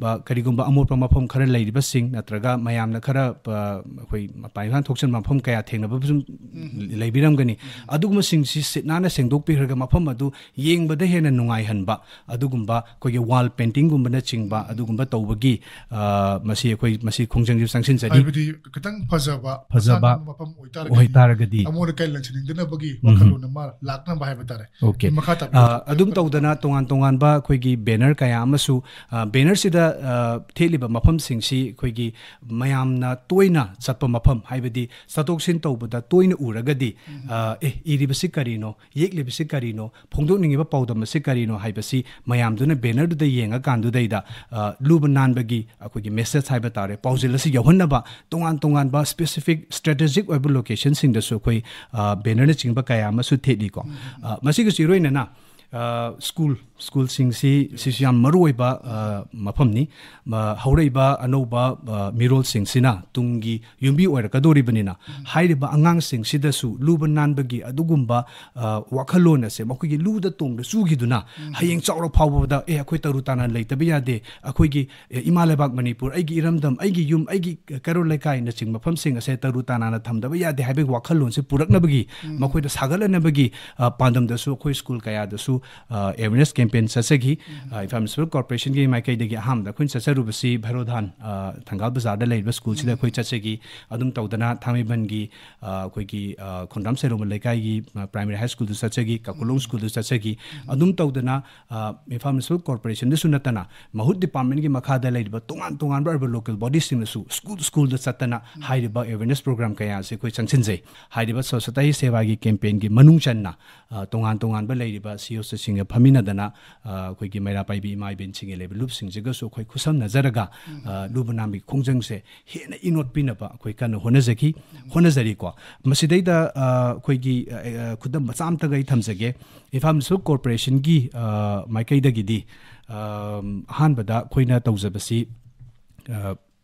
ꯀꯔꯤꯒꯨꯝꯕ ꯑꯃꯣꯠꯄ ꯃꯐꯝ ꯈꯔ ꯂꯩꯔꯤꯕꯁꯤꯡ ꯅꯠꯇ꯭ꯔꯒ ꯃꯌꯥꯝꯅ ꯈꯔ ꯑꯩꯈꯣꯏ ꯃꯄꯥꯟ ꯏꯄꯥꯟ ꯊꯣꯛꯆꯟꯕ ꯃꯐꯝ ꯀꯌꯥ ꯊꯦꯡꯅꯕ ꯁꯨꯝ ꯂꯩꯕꯤꯔꯝꯒꯅꯤ꯫ ꯑꯗꯨꯒꯨꯝꯕꯁꯤꯡꯁꯤ ꯁꯤꯠ ꯅꯥꯟꯅ ꯁꯦꯡꯗꯣꯛꯄꯤꯈ꯭ꯔꯒ ꯃꯐꯝ ꯑꯗꯨ ꯌꯦꯡꯕꯗ ꯍꯦꯟꯅ ꯅꯨꯡꯉꯥꯏꯍꯟꯕ ꯑꯗꯨꯒꯨꯝꯕ ꯑꯩꯈꯣꯏꯒꯤ ꯋꯥꯜ ꯄꯦꯟꯇꯤꯡꯒꯨꯝꯕꯅꯆꯤꯡꯕ ꯑꯗꯨꯒꯨꯝꯕ ꯇꯧꯕꯒꯤ ꯃꯁꯤ ꯑꯩꯈꯣꯏ ꯃꯁꯤ ꯈꯣꯡꯖꯪꯁꯤ ꯆꯪꯁꯤꯟꯖꯔꯤ꯫ ꯍꯥꯏꯕꯗꯤ ꯈꯤꯇꯪ ꯐꯖꯕ ꯐꯖꯕ ꯃꯐꯝ ꯑꯣꯏꯇꯥꯔꯒꯗꯤ ꯑꯃꯣꯠ ꯑꯀꯥꯏ ꯂꯪꯁꯤꯟꯅꯤꯡꯗꯅꯕꯒꯤ ꯋꯥꯈꯜꯂꯣꯟ ꯑꯃ ꯂꯥꯛꯅꯕ ꯍꯥꯏꯕ ꯇꯥꯔꯦ꯫ ꯑꯣꯀꯦ꯫ ꯃꯈꯥ ꯇꯥꯕꯤꯌꯨ꯫ ꯑꯗꯨꯝ ꯇꯧꯗꯅ ꯇꯣꯉꯥꯟ ꯇꯣꯉꯥꯟꯕ ꯑꯩꯈꯣꯏꯒꯤ ꯕꯦꯅꯔ ꯀꯌꯥ ꯑꯃꯁꯨ ꯕꯦꯅꯔꯁꯤꯗ ꯊꯦꯠꯂꯤꯕ ꯃꯐꯝꯁꯤꯡꯁꯤ ꯑꯩꯈꯣꯏꯒꯤ ꯃꯌꯥꯝꯅ ꯇꯣꯏꯅ ꯆꯠꯄ ꯃꯐꯝ, ꯍꯥꯏꯕꯗꯤ ꯆꯠꯊꯣꯛ ꯆꯠꯁꯤꯟ ꯇꯧꯕꯗ ꯇꯣꯏꯅ ꯎꯔꯒꯗꯤ ꯑꯦ, ꯏꯔꯤꯕꯁꯤ ꯀꯔꯤꯅꯣ, ꯌꯦꯛꯂꯤꯕꯁꯤ ꯀꯔꯤꯅꯣ, ꯐꯣꯡꯗꯣꯛꯅꯤꯡꯉꯤꯕ ꯄꯥꯎꯗꯝ ꯑꯁꯤ ꯀꯔꯤꯅꯣ ꯍꯥꯏꯕꯁꯤ ꯃꯌꯥꯝꯗꯨꯅ ꯕꯦꯅꯔꯗꯨꯗ ꯌꯦꯡꯉꯀꯥꯟꯗꯨꯗꯩꯗ ꯂꯨꯕ ꯅꯥꯟꯕꯒꯤ ꯑꯩꯈꯣꯏꯒꯤ ꯃꯦꯁꯦꯖ ꯍꯥꯏꯕ ꯇꯥꯔꯦ, ꯄꯥꯎꯖꯦꯜ ꯑꯁꯤ ꯌꯧꯍꯟꯅꯕ ꯇꯣꯉꯥꯟ ꯇꯣꯉꯥꯟꯕ ꯁ꯭ꯄꯦꯁꯤꯐꯤꯛ ꯁ꯭ꯇ꯭ꯔꯦꯇꯦꯖꯤꯛ ꯑꯣꯏꯕ ꯂꯣꯀꯦꯁꯟꯁꯤꯡꯗꯁꯨ ꯑꯩꯈꯣꯏ ꯕꯦꯅꯔꯅꯆꯤꯡꯕ ꯀꯌꯥ ꯑꯃꯁꯨ ꯊꯦꯠꯂꯤꯀꯣ꯫ ꯃꯁꯤꯒꯁꯨ ꯏꯔꯣꯏꯅꯅ ꯁ꯭ꯀꯨꯜ ꯁ꯭ꯀꯨꯜꯁꯤꯡꯁꯤ ꯁꯤꯁꯨ ꯌꯥꯝ ꯃꯔꯨ ꯑꯣꯏꯕ ꯃꯐꯝꯅꯤ꯫ ꯍꯧꯔꯛꯏꯕ ꯑꯅꯧꯕ ꯃꯤꯔꯣꯜꯁꯤꯡꯁꯤꯅ ꯇꯨꯡꯒꯤ ꯌꯨꯝꯕꯤ ꯑꯣꯏꯔꯛꯀꯗꯧꯔꯤꯕꯅꯤꯅ ꯍꯥꯏꯔꯤꯕ ꯑꯉꯥꯡꯁꯤꯡꯁꯤꯗꯁꯨ ꯂꯨꯕ ꯅꯥꯟꯕꯒꯤ ꯑꯗꯨꯒꯨꯝꯕ ꯋꯥꯈꯜꯂꯣꯟ ꯑꯁꯦ ꯃꯈꯣꯏꯒꯤ ꯂꯨꯗ ꯇꯣꯡꯗ ꯆꯨꯈꯤꯗꯨꯅ ꯍꯌꯦꯡ ꯆꯥꯎꯔ ꯐꯥꯎꯕꯗ ꯑꯦ, ꯑꯩꯈꯣꯏ ꯇꯔꯨ ꯇꯅꯥꯟ ꯂꯩꯇꯕ ꯌꯥꯗꯦ, ꯑꯩꯈꯣꯏꯒꯤ ꯏꯃꯥ ꯂꯩꯕꯥꯛ ꯃꯅꯤꯄꯨꯔ, ꯑꯩꯒꯤ ꯏꯔꯝꯗꯝ, ꯑꯩꯒꯤ ꯌꯨꯝ, ꯑꯩꯒꯤ ꯀꯩꯔꯣꯜ ꯂꯩꯀꯥꯏꯅꯆꯤꯡꯕ ꯃꯐꯝꯁꯤꯡ ꯑꯁꯦ ꯇꯔꯨ ꯇꯅꯥꯟꯅ ꯊꯝꯗꯕ ꯌꯥꯗꯦ ꯍꯥꯏꯕꯒꯤ ꯋꯥꯈꯜꯂꯣꯟꯁꯦ ꯄꯨꯔꯛꯅꯕꯒꯤ, ꯃꯈꯣꯏꯗ ꯁꯥꯒꯠꯍꯟꯅꯕꯒꯤ ꯄꯥꯟꯗꯝꯗꯁꯨ ꯑꯩꯈꯣꯏ ꯁ꯭ꯀꯨꯜ ꯀꯌꯥꯗꯁꯨ ꯑꯦꯋꯦꯔꯅꯦꯁ ꯀꯦꯝꯄꯦꯟ ꯆꯠꯆꯈꯤ꯫ ꯏꯝꯐꯥꯜ ꯃ꯭ꯌꯨꯅꯤꯁꯤꯄꯥꯜ ꯀꯣꯔꯄꯣꯔꯦꯁꯟꯒꯤ ꯃꯥꯏꯀꯩꯗꯒꯤ ꯑꯍꯥꯟꯕꯗ ꯑꯩꯈꯣꯏꯅ ꯆꯠꯆꯔꯨꯕꯁꯤ ꯚꯦꯔꯣꯙꯥꯟ ꯊꯪꯒꯥꯜ ꯕꯖꯥꯔꯗ ꯂꯩꯔꯤꯕ ꯁ꯭ꯀꯨꯜꯁꯤꯗ ꯑꯩꯈꯣꯏ ꯆꯠꯆꯈꯤ꯫ ꯑꯗꯨꯝ ꯇꯧꯗꯅ ꯊꯥꯡꯃꯩꯕꯟꯒꯤ ꯑꯩꯈꯣꯏꯒꯤ ꯈꯣꯡꯗ꯭ꯔꯥꯝ ꯁꯦꯔꯣꯡꯕ ꯂꯩꯀꯥꯏꯒꯤ ꯄ꯭ꯔꯥꯏꯃꯔꯤ ꯍꯥꯏ ꯁ꯭ꯀꯨꯜꯗ ꯆꯠꯆꯈꯤ, ꯀꯥꯀꯨꯂꯣꯡ ꯁ꯭ꯀꯨꯜꯗ ꯆꯠꯆꯈꯤ꯫ ꯑꯗꯨꯝ ꯇꯧꯗꯅ ꯏꯝꯐꯥꯜ ꯃ꯭ꯌꯨꯅꯤꯁꯤꯄꯥꯜ ꯀꯣꯔꯄꯣꯔꯦꯁꯟꯗꯁꯨ ꯅꯠꯇꯅ ꯃꯍꯨꯠ ꯗꯤꯄꯥꯔꯠꯃꯦꯟꯒꯤ ꯃꯈꯥꯗ ꯂꯩꯔꯤꯕ ꯇꯣꯉꯥꯟ ꯇꯣꯉꯥꯟꯕ ꯑꯔꯕꯟ ꯂꯣꯀꯦꯜ ꯕꯣꯗꯤꯁꯤꯡꯅꯁꯨ ꯁ꯭ꯀꯨꯜ ꯁ꯭ꯀꯨꯜꯗ ꯆꯠꯇꯅ ꯍꯥꯏꯔꯤꯕ ꯑꯦꯋꯦꯔꯅꯦꯁ ꯄ꯭ꯔꯣꯒ꯭ꯔꯥꯝ ꯀꯌꯥ ꯑꯁꯤ ꯑꯩꯈꯣꯏ ꯆꯪꯁꯤꯟꯖꯩ꯫ ꯍꯥꯏꯔꯤꯕ ꯁ꯭ꯋꯁꯇ ꯍꯤ ꯁꯦꯕꯥꯒꯤ ꯀꯦꯝꯄꯦꯟꯒꯤ ꯃꯅꯨꯡ ꯆꯟꯅ ꯇꯣꯉꯥꯟ ꯇꯣꯉꯥꯟꯕ ꯂꯩꯔꯤꯕ ꯁꯤ ꯏ ꯑꯣꯁꯤꯡꯒ ꯐꯝꯃꯤꯟꯅꯗꯅ ꯑꯩꯈꯣꯏꯒꯤ ꯃꯩꯔꯥ ꯄꯥꯏꯕꯤ ꯏꯃꯥ ꯏꯕꯦꯟꯁꯤꯡꯒꯤ ꯂꯩꯕ ꯂꯨꯞꯁꯤꯡꯁꯤꯒꯁꯨ ꯑꯩꯈꯣꯏ ꯈꯨꯠꯁꯝꯅꯖꯔꯒ ꯂꯨꯕ ꯅꯥꯟꯕꯒꯤ ꯈꯣꯡꯖꯪꯁꯦ ꯍꯦꯟꯅ ꯏꯅꯣꯠ ꯄꯤꯅꯕ ꯑꯩꯈꯣꯏ ꯀꯟꯅ ꯍꯣꯠꯅꯖꯈꯤ ꯍꯣꯠꯅꯖꯔꯤꯀꯣ꯫ ꯃꯁꯤꯗꯩꯗ ꯑꯩꯈꯣꯏꯒꯤ ꯈꯨꯗꯝ ꯃꯆꯥ ꯑꯃꯇꯒ ꯑꯩ ꯊꯝꯖꯒꯦ꯫ ꯏꯝꯐꯥꯜ ꯃ꯭ꯌꯨꯅꯤꯁꯤꯄꯥꯜ ꯀꯣꯔꯄꯣꯔꯦꯁꯟꯒꯤ ꯃꯥꯏꯀꯩꯗꯒꯤꯗꯤ ꯑꯍꯥꯟꯕꯗ ꯑꯩꯈꯣꯏꯅ ꯇꯧꯖꯕꯁꯤ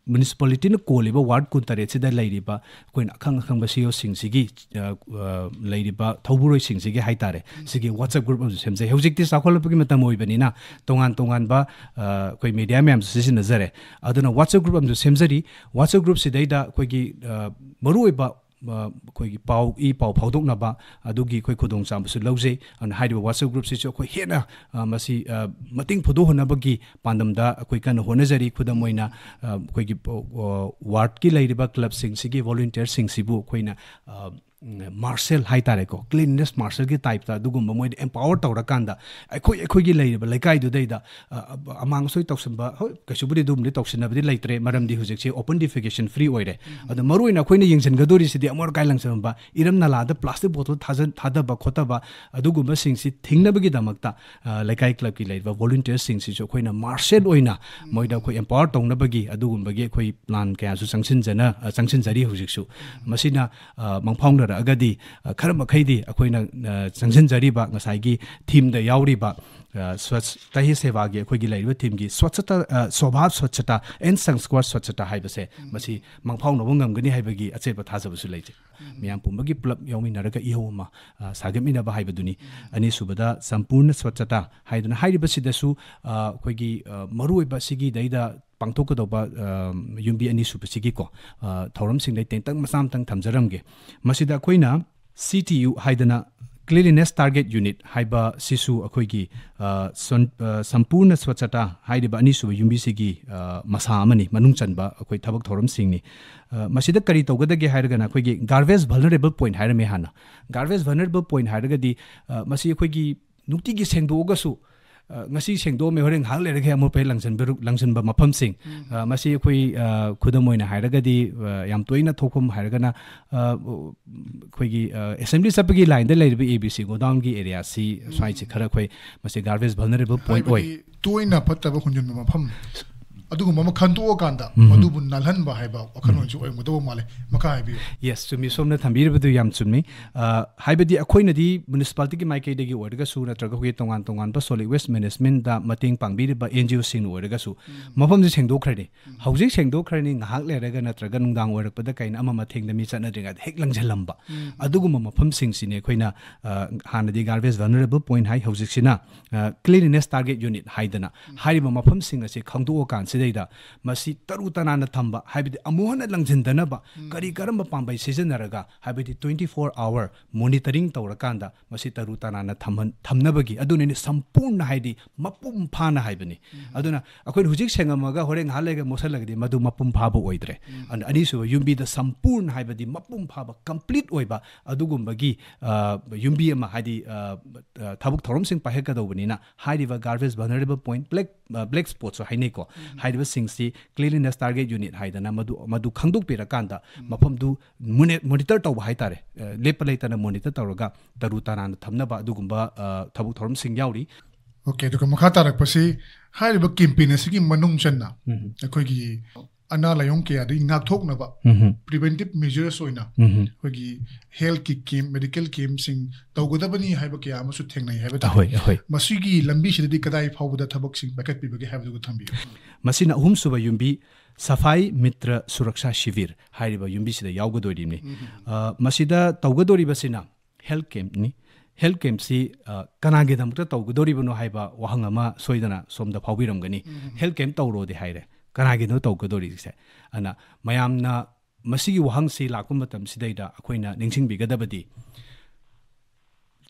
ꯃ꯭ꯌꯨꯅꯤꯁꯤꯄꯥꯂꯤꯇꯤꯅ ꯀꯣꯜꯂꯤꯕ ꯋꯥꯔꯗ ꯀꯨꯟꯇꯔꯦꯠꯁꯤꯗ ꯂꯩꯔꯤꯕ ꯑꯩꯈꯣꯏꯅ ꯑꯈꯪ ꯑꯈꯪꯕ ꯁꯤ ꯏ ꯑꯣꯁꯤꯡꯁꯤꯒꯤ, ꯑ, ꯑ, ꯂꯩꯔꯤꯕ ꯊꯧꯕꯨꯔꯣꯏꯁꯤꯡꯁꯤꯒꯤ ꯍꯥꯏ ꯇꯥꯔꯦ, ꯁꯤꯒꯤ WhatsApp group ꯑꯃꯁꯨ ꯁꯦꯝꯖꯩ꯫ ꯍꯧꯖꯤꯛꯇꯤ ꯆꯥꯎꯈꯠꯂꯛꯄꯒꯤ ꯃꯇꯝ ꯑꯣꯏꯕꯅꯤꯅ ꯇꯣꯉꯥꯟ ꯇꯣꯉꯥꯟꯕ, ꯑ, ꯑꯩꯈꯣꯏ ꯃꯦꯗꯤꯌꯥ ꯃꯌꯥꯝꯁꯨ ꯁꯤꯖꯤꯟꯅꯖꯔꯦ꯫ ꯑꯗꯨꯅ WhatsApp group ꯑꯃꯁꯨ ꯁꯦꯝꯖꯔꯤ꯫ WhatsApp group ꯁꯤꯗꯩꯗ ꯑꯩꯈꯣꯏꯒꯤ, ꯑ, ꯃꯔꯨꯑꯣꯏꯕ, ꯑ, ꯑꯩꯈꯣꯏꯒꯤ ꯄꯥꯎ, ꯏ ꯄꯥꯎ ꯐꯥꯎꯗꯣꯛꯅꯕ ꯑꯗꯨꯒꯤ ꯑꯩꯈꯣꯏ ꯈꯨꯗꯣꯡꯆꯥꯕꯁꯨ ꯂꯧꯖꯩ꯫ ꯑꯗꯨꯅ ꯍꯥꯏꯔꯤꯕ WhatsApp group ꯁꯤꯁꯨ ꯑꯩꯈꯣꯏ ꯍꯦꯟꯅ, ꯑ, ꯃꯁꯤ, ꯑ, ꯃꯇꯤꯡ ꯐꯨꯗꯣꯛꯍꯟꯅꯕꯒꯤ ꯄꯥꯟꯗꯝꯗ ꯑꯩꯈꯣꯏ ꯀꯟꯅ ꯍꯣꯠꯅꯖꯔꯤ꯫ ꯈꯨꯗꯝ ꯑꯣꯏꯅ, ꯑ, ꯑꯩꯈꯣꯏꯒꯤ ꯄ-, ꯑ, ꯋꯥꯔꯗꯀꯤ ꯂꯩꯔꯤꯕ ꯀ꯭ꯂꯕꯁꯤꯡꯁꯤꯒꯤ ꯚꯣꯂꯨꯟꯇꯤꯌꯔꯁꯤꯡꯁꯤꯕꯨ ꯑꯩꯈꯣꯏꯅ, ꯑ, ꯎꯝ, ꯃꯥꯔꯁꯦꯜ ꯍꯥꯏ ꯇꯥꯔꯦꯀꯣ, ꯀ꯭ꯂꯤꯟꯅꯦꯁ ꯃꯥꯔꯁꯦꯜꯒꯤ ꯇꯥꯏꯞꯇ ꯑꯗꯨꯒꯨꯝꯕ ꯃꯣꯏꯗ ꯑꯦꯝꯄꯥꯋꯔ ꯇꯧꯔꯀꯥꯟꯗ ꯑꯩꯈꯣꯏ, ꯑꯩꯈꯣꯏꯒꯤ ꯂꯩꯔꯤꯕ ꯂꯩꯀꯥꯏꯗꯨꯗꯩꯗ, ꯑ, ꯑ, ꯑꯃꯥꯡ ꯑꯁꯣꯏ ꯇꯧꯁꯟꯕ, ꯍꯣꯏ, ꯀꯩꯁꯨꯕꯨꯗꯤ ꯑꯗꯨꯝꯗꯤ ꯇꯧꯁꯤꯟꯅꯕꯗꯤ ꯂꯩꯇ꯭ꯔꯦ, ꯃꯔꯝꯗꯤ ꯍꯧꯖꯤꯛꯁꯤ open defecation free ꯑꯣꯏꯔꯦ꯫ ꯑꯗꯣ ꯃꯔꯨꯑꯣꯏꯅ ꯑꯩꯈꯣꯏꯅ ꯌꯦꯡꯁꯤꯟꯒꯗꯧꯔꯤꯁꯤꯗꯤ ꯑꯃꯣꯠ ꯑꯀꯥꯏ ꯂꯪꯁꯤꯟꯕ, ꯏꯔꯝ ꯅꯂꯥꯗ ꯄ꯭ꯂꯥꯁꯇꯤꯛ ꯕꯣꯇꯜ ꯊꯥꯖꯟ-, ꯊꯥꯗꯕ ꯈꯣꯠꯇꯕ ꯑꯗꯨꯒꯨꯝꯕꯁꯤꯡꯁꯤ ꯊꯤꯡꯅꯕꯒꯤꯗꯃꯛꯇ, ꯑ, ꯂꯩꯀꯥꯏ ꯀ꯭ꯂꯕꯀꯤ ꯂꯩꯔꯤꯕ ꯚꯣꯂꯨꯟꯇꯤꯌꯔꯁꯤꯡꯁꯤꯁꯨ ꯑꯩꯈꯣꯏꯅ ꯃꯥꯔꯁꯦꯜ ꯑꯣꯏꯅ ꯃꯣꯏꯗ ꯑꯩꯈꯣꯏ ꯑꯦꯝꯄꯥꯋꯔ ꯇꯧꯅꯕꯒꯤ ꯑꯗꯨꯒꯨꯝꯕꯒꯤ ꯑꯩꯈꯣꯏ ꯄ꯭ꯂꯥꯟ ꯀꯌꯥꯁꯨ ꯆꯪꯁꯤꯟꯖꯅ-, ꯑ, ꯆꯪꯁꯤꯟꯖꯔꯤ ꯍꯧꯖꯤꯛꯁꯨ꯫ ꯃꯁꯤꯅ, ꯑ, ꯃꯪꯐꯥꯎꯅꯔꯛꯑꯒꯗꯤ, ꯑ, ꯈꯔ ꯃꯈꯩꯗꯤ ꯑꯩꯈꯣꯏꯅ, ꯑ, ꯆꯪꯁꯤꯟꯖꯔꯤꯕ ꯉꯁꯥꯏꯒꯤ ꯊꯤꯝꯗ ꯌꯥꯎꯔꯤꯕ, ꯑ, ꯁ꯭ꯋꯥꯁꯊ ꯍꯤ ꯁꯦꯕꯥꯒꯤ ꯑꯩꯈꯣꯏꯒꯤ ꯂꯩꯔꯤꯕ ꯊꯤꯝꯒꯤ ꯁ꯭ꯋꯥꯁꯊ, ꯑ, ꯁ꯭ꯋꯥꯚꯥꯚ ꯁ꯭ꯋꯥꯁꯊ and ꯁꯪꯁ꯭ꯀꯥꯔ ꯁ꯭ꯋꯥꯁꯊ ꯍꯥꯏꯕꯁꯦ ꯃꯁꯤ ꯃꯪꯐꯥꯎꯅꯕ ꯉꯝꯒꯅꯤ ꯍꯥꯏꯕꯒꯤ ꯑꯆꯦꯠꯄ ꯊꯥꯖꯕꯁꯨ ꯂꯩꯖꯩ꯫ ꯃꯤꯌꯥꯝ ꯄꯨꯝꯕꯒꯤ ꯄꯨꯂꯞ ꯌꯥꯎꯃꯤꯟꯅꯔꯒ ꯏꯍꯧ ꯑꯃ, ꯑ, ꯁꯥꯒꯠꯃꯤꯟꯅꯕ ꯍꯥꯏꯕꯗꯨꯅꯤ꯫ ꯑꯅꯤꯁꯨꯕꯗ ꯁꯝꯄꯨꯔꯅ ꯁ꯭ꯋꯥꯁꯊ ꯍꯥꯏꯗꯨꯅ ꯍꯥꯏꯔꯤꯕꯁꯤꯗꯁꯨ, ꯑ, ꯑꯩꯈꯣꯏꯒꯤ, ꯑ, ꯃꯔꯨꯑꯣꯏꯕ ꯁꯤꯒꯤꯗꯩꯗ ꯄꯥꯡꯊꯣꯛꯀꯗꯧꯕ, ꯑ, ꯌꯨꯝꯕꯤ ꯑꯅꯤꯁꯨꯕꯁꯤꯒꯤꯀꯣ, ꯑ, ꯊꯧꯔꯝꯁꯤꯡꯗꯩ ꯇꯦꯟꯇꯪ ꯃꯆꯥ ꯑꯃꯇꯪ ꯊꯝꯖꯔꯝꯒꯦ꯫ ꯃꯁꯤꯗ ꯑꯩꯈꯣꯏꯅ C T U ꯍꯥꯏꯗꯅ Cleanliness Target Unit ꯍꯥꯏꯕ ꯁꯤꯁꯨ ꯑꯩꯈꯣꯏꯒꯤ, ꯑ, ꯁꯣꯟ-, ꯑ, ꯁꯝꯄꯨꯔꯅ ꯁ꯭ꯋꯥꯁꯊ ꯍꯥꯏꯔꯤꯕ ꯑꯅꯤꯁꯨꯕ ꯌꯨꯝꯕꯤꯁꯤꯒꯤ, ꯑ, ꯃꯁꯥ ꯑꯃꯅꯤ, ꯃꯅꯨꯡ ꯆꯟꯕ ꯑꯩꯈꯣꯏ ꯊꯕꯛ ꯊꯧꯔꯝꯁꯤꯡꯅꯤ꯫ ꯑ, ꯃꯁꯤꯗ ꯀꯔꯤ ꯇꯧꯒꯗꯒꯦ ꯍꯥꯏꯔꯒꯅ ꯑꯩꯈꯣꯏꯒꯤ garbage vulnerable point ꯍꯥꯏꯔꯝꯃꯦ ꯍꯥꯟꯅ꯫ Garbage vulnerable point ꯍꯥꯏꯔꯒꯗꯤ, ꯑ, ꯃꯁꯤ ꯑꯩꯈꯣꯏꯒꯤ ꯅꯨꯡꯇꯤꯒꯤ ꯁꯦꯡꯗꯣꯛꯑꯒꯁꯨ, ꯑ, ꯉꯁꯤ ꯁꯦꯡꯗꯣꯛꯑꯝꯃꯦ, ꯍꯣꯔꯦꯟ ꯉꯥꯏꯍꯥꯛ ꯂꯩꯔꯒ ꯑꯃꯣꯠꯄ ꯍꯦꯛ ꯂꯪꯁꯤꯟꯕ-, ꯂꯪꯁꯤꯟꯕ ꯃꯐꯝꯁꯤꯡ, ꯑ, ꯃꯁꯤ ꯑꯩꯈꯣꯏ, ꯑ, ꯈꯨꯗꯝ ꯑꯣꯏꯅ ꯍꯥꯏꯔꯒꯗꯤ, ꯑ, ꯌꯥꯝ ꯇꯣꯏꯅ ꯊꯣꯛꯐꯝ ꯍꯥꯏꯔꯒꯅ, ꯑ, ꯑꯩꯈꯣꯏꯒꯤ, ꯑ, ꯑꯦꯁꯦꯝꯕ꯭ꯂꯤ ꯆꯠꯄꯒꯤ ꯂꯥꯏꯟꯗ ꯂꯩꯔꯤꯕ A B C ꯒꯣꯗꯥꯎꯟꯒꯤ ꯑꯦꯔꯤꯌꯥꯁꯤ ꯁ꯭ꯋꯥꯏꯁꯤ ꯈꯔ ꯑꯩꯈꯣꯏ ꯃꯁꯤ garbage vulnerable point ꯑꯣꯏ꯫ ꯍꯥꯏꯕꯗꯤ ꯇꯣꯏꯅ ꯐꯠꯇꯕ ꯍꯨꯟꯖꯤꯟꯕ ꯃꯐꯝ꯫ ꯑꯗꯨꯒꯨꯝꯕ ꯑꯃ ꯈꯟꯗꯣꯛꯑꯀꯥꯟꯗ ꯎꯝ꯫ ꯃꯗꯨꯕꯨ ꯅꯥꯜꯍꯟꯕ ꯍꯥꯏꯕ ꯋꯥꯈꯜꯂꯣꯟꯁꯨ ꯑꯣꯏꯔꯝꯒꯗꯧꯕ ꯃꯥꯜꯂꯦ꯫ ꯃꯈꯥ ꯍꯥꯏꯕꯤꯌꯨ꯫ Yes, ꯆꯨꯝꯃꯤ, ꯁꯣꯝꯅ ꯊꯝꯕꯤꯔꯤꯕꯗꯨ ꯌꯥꯝ ꯆꯨꯝꯃꯤ꯫ ꯑ, ꯍꯥꯏꯕꯗꯤ ꯑꯩꯈꯣꯏꯅꯗꯤ municipality ꯒꯤ ꯃꯥꯏꯀꯩꯗꯒꯤ ꯑꯣꯏꯔꯒꯁꯨ ꯅꯠꯇ꯭ꯔꯒ ꯑꯩꯈꯣꯏꯒꯤ ꯇꯣꯉꯥꯟ ꯇꯣꯉꯥꯟꯕ solid waste management ꯗ ꯃꯇꯦꯡ ꯄꯥꯡꯕꯤꯔꯤꯕ N G O ꯁꯤꯡꯅ ꯑꯣꯏꯔꯒꯁꯨ ꯎꯝ꯫ ꯃꯐꯝꯁꯤ ꯁꯦꯡꯗꯣꯛꯈ꯭ꯔꯅꯤ꯫ ꯎꯝ꯫ ꯍꯧꯖꯤꯛ ꯁꯦꯡꯗꯣꯛꯈ꯭ꯔꯅꯤ, ꯉꯥꯏꯍꯥꯛ ꯂꯩꯔꯒ ꯅꯠꯇ꯭ꯔꯒ ꯅꯨꯡꯗꯥꯡ ꯑꯣꯏꯔꯛꯄꯗ ꯀꯩꯅ ꯑꯃ ꯃꯊꯦꯡꯗ ꯃꯤ ꯆꯠꯅꯗ꯭ꯔꯤꯉꯩꯗ ꯍꯦꯛ ꯂꯪꯁꯤꯜꯂꯝꯕ꯫ ꯎꯝ꯫ ꯑꯗꯨꯒꯨꯝꯕ ꯃꯐꯝꯁꯤꯡꯁꯤꯅꯦ ꯑꯩꯈꯣꯏꯅ, ꯑ, ꯍꯥꯟꯅꯗꯤ garbage vulnerable point ꯍꯥꯏ, ꯍꯧꯖꯤꯛꯁꯤꯅ, ꯑ, cleanliness target unit ꯍꯥꯏꯗꯅ ꯎꯝ꯫ ꯍꯥꯏꯔꯤꯕ ꯃꯐꯝꯁꯤꯡ ꯑꯁꯤ ꯈꯪꯗꯣꯛꯑꯀꯥꯟꯁꯤꯗꯩꯗ ꯃꯁꯤ ꯇꯔꯨ ꯇꯅꯥꯟꯅ ꯊꯝꯕ, ꯍꯥꯏꯕꯗꯤ ꯑꯃꯨꯛ ꯍꯟꯅ ꯂꯪꯁꯤꯟꯗꯅꯕ ꯎꯝ꯫ ꯀꯔꯤ ꯀꯔꯝꯕ ꯄꯥꯝꯕꯩ ꯁꯤꯖꯤꯟꯅꯔꯒ, ꯍꯥꯏꯕꯗꯤ twenty four hour monitoring ꯇꯧꯔꯀꯥꯟꯗ ꯃꯁꯤ ꯇꯔꯨ ꯇꯅꯥꯟꯅ ꯊꯝꯍꯟ-, ꯊꯝꯅꯕꯒꯤ, ꯑꯗꯨꯅꯅꯤ ꯁꯝꯄꯨꯔꯅ ꯍꯥꯏꯗꯤ ꯃꯄꯨꯡ ꯐꯥꯅ ꯍꯥꯏꯕꯅꯤ꯫ ꯎꯝ꯫ ꯑꯗꯨꯅ ꯑꯩꯈꯣꯏꯅ ꯍꯧꯖꯤꯛ ꯁꯦꯡꯉꯝꯃꯒ ꯍꯣꯔꯦꯟ ꯉꯥꯏꯍꯥꯛ ꯂꯩꯔꯒ ꯃꯣꯠꯁꯜꯂꯒꯗꯤ ꯃꯗꯨ ꯃꯄꯨꯡ ꯐꯥꯕ ꯑꯣꯏꯗ꯭ꯔꯦ꯫ ꯎꯝ꯫ ꯑꯗꯨꯅ ꯑꯅꯤꯁꯨꯕ ꯌꯨꯝꯕꯤꯗ ꯁꯝꯄꯨꯔꯅ ꯍꯥꯏꯕꯗꯤ ꯃꯄꯨꯡ ꯐꯥꯕ, complete ꯑꯣꯏꯕ ꯑꯗꯨꯒꯨꯝꯕꯒꯤ, ꯑ, ꯌꯨꯝꯕꯤ ꯑꯃ, ꯍꯥꯏꯗꯤ, ꯑ, ꯑ, ꯊꯕꯛ ꯊꯧꯔꯝꯁꯤꯡ ꯄꯥꯏꯈꯠꯀꯗꯧꯕꯅꯤꯅ ꯍꯥꯏꯔꯤꯕ garbage vulnerable point, black, ꯑ, black spot ꯁꯨ ꯍꯥꯏꯅꯩꯀꯣ꯫ ꯎꯝ꯫ ꯍꯥꯏꯔꯤꯕꯁꯤꯡꯁꯤ cleanliness target unit ꯍꯥꯏꯗꯅ ꯃꯗꯨ, ꯃꯗꯨ ꯈꯪꯗꯣꯛꯄꯤꯔꯀꯥꯟꯗ ꯎꯝ꯫ ꯃꯐꯝꯗꯨ moni-, monitor ꯇꯧꯕ ꯍꯥꯏꯇꯥꯔꯦ꯫ ꯑ, ꯂꯦꯞꯄ ꯂꯩꯇꯅ monitor ꯇꯧꯔꯒ ꯇꯔꯨ ꯇꯅꯥꯟꯅ ꯊꯝꯅꯕ ꯑꯗꯨꯒꯨꯝꯕ, ꯑ, ꯊꯕꯛ ꯊꯧꯔꯝꯁꯤꯡ ꯌꯥꯎꯔꯤ꯫ OK, ꯑꯗꯨꯒ ꯃꯈꯥ ꯇꯥꯔꯛꯄꯁꯤ ꯍꯥꯏꯔꯤꯕ campaign ꯑꯁꯤꯒꯤ ꯃꯅꯨꯡ ꯆꯟꯅ ꯎꯝ꯫ ꯑꯩꯈꯣꯏꯒꯤ ꯑꯅꯥ ꯂꯥꯏꯌꯣꯡ ꯀꯌꯥꯗꯒꯤ ꯉꯥꯛꯊꯣꯛꯅꯕ ꯎꯝ꯫ Preventive measures ꯑꯣꯏꯅ ꯎꯝ꯫ ꯑꯩꯈꯣꯏꯒꯤ health ꯀꯤ camp, medical camp ꯁꯤꯡ ꯇꯧꯒꯗꯕꯅꯤ ꯍꯥꯏꯕ ꯀꯌꯥ ꯑꯃꯁꯨ ꯊꯦꯡꯅꯩ ꯍꯥꯏꯕ ꯇꯥꯔꯦ꯫ ꯑꯍꯣꯏ, ꯑꯍꯣꯏ꯫ ꯃꯁꯤꯒꯤ ꯂꯝꯕꯤꯁꯤꯗꯗꯤ ꯀꯗꯥꯏ ꯐꯥꯎꯕꯗ ꯊꯕꯛꯁꯤꯡ ꯄꯥꯏꯈꯠꯄꯤꯕꯒꯦ ꯍꯥꯏꯕꯗꯨꯒ ꯊꯝꯕꯤꯌꯨ꯫ ꯃꯁꯤꯅ ꯑꯍꯨꯝꯁꯨꯕ ꯌꯨꯝꯕꯤ ꯁꯐꯥꯏ ꯃꯤꯇ꯭ꯔ ꯁꯨꯔꯛꯁꯥ ꯁꯤꯕꯤꯔ ꯍꯥꯏꯔꯤꯕ ꯌꯨꯝꯕꯤꯁꯤꯗ ꯌꯥꯎꯒꯗꯣꯔꯤꯕꯅꯤ꯫ ꯎꯝ꯫ ꯑ, ꯃꯁꯤꯗ ꯇꯧꯒꯗꯣꯔꯤꯕꯁꯤꯅ health camp ꯅꯤ꯫ Health camp ꯁꯤ, ꯑ, ꯀꯅꯥꯒꯤꯗꯃꯛꯇ ꯇꯧꯒꯗꯧꯔꯤꯕꯅꯣ ꯍꯥꯏꯕ ꯋꯥꯍꯪ ꯑꯃ ꯁꯣꯏꯗꯅ ꯁꯣꯝꯗ ꯐꯥꯎꯕꯤꯔꯝꯒꯅꯤ꯫ ꯎꯝ꯫ Health camp ꯇꯧꯔꯣꯗꯤ ꯍꯥꯏꯔꯦ, ꯀꯅꯥꯒꯤꯅꯣ ꯇꯧꯒꯗꯧꯔꯤꯁꯦ? ꯑꯗꯨꯅ ꯃꯌꯥꯝꯅ ꯃꯁꯤꯒꯤ ꯋꯥꯍꯪꯁꯤ ꯂꯥꯛꯄ ꯃꯇꯝꯁꯤꯗꯩꯗ ꯑꯩꯈꯣꯏꯅ ꯅꯤꯡꯁꯤꯡꯕꯤꯒꯗꯕꯗꯤ,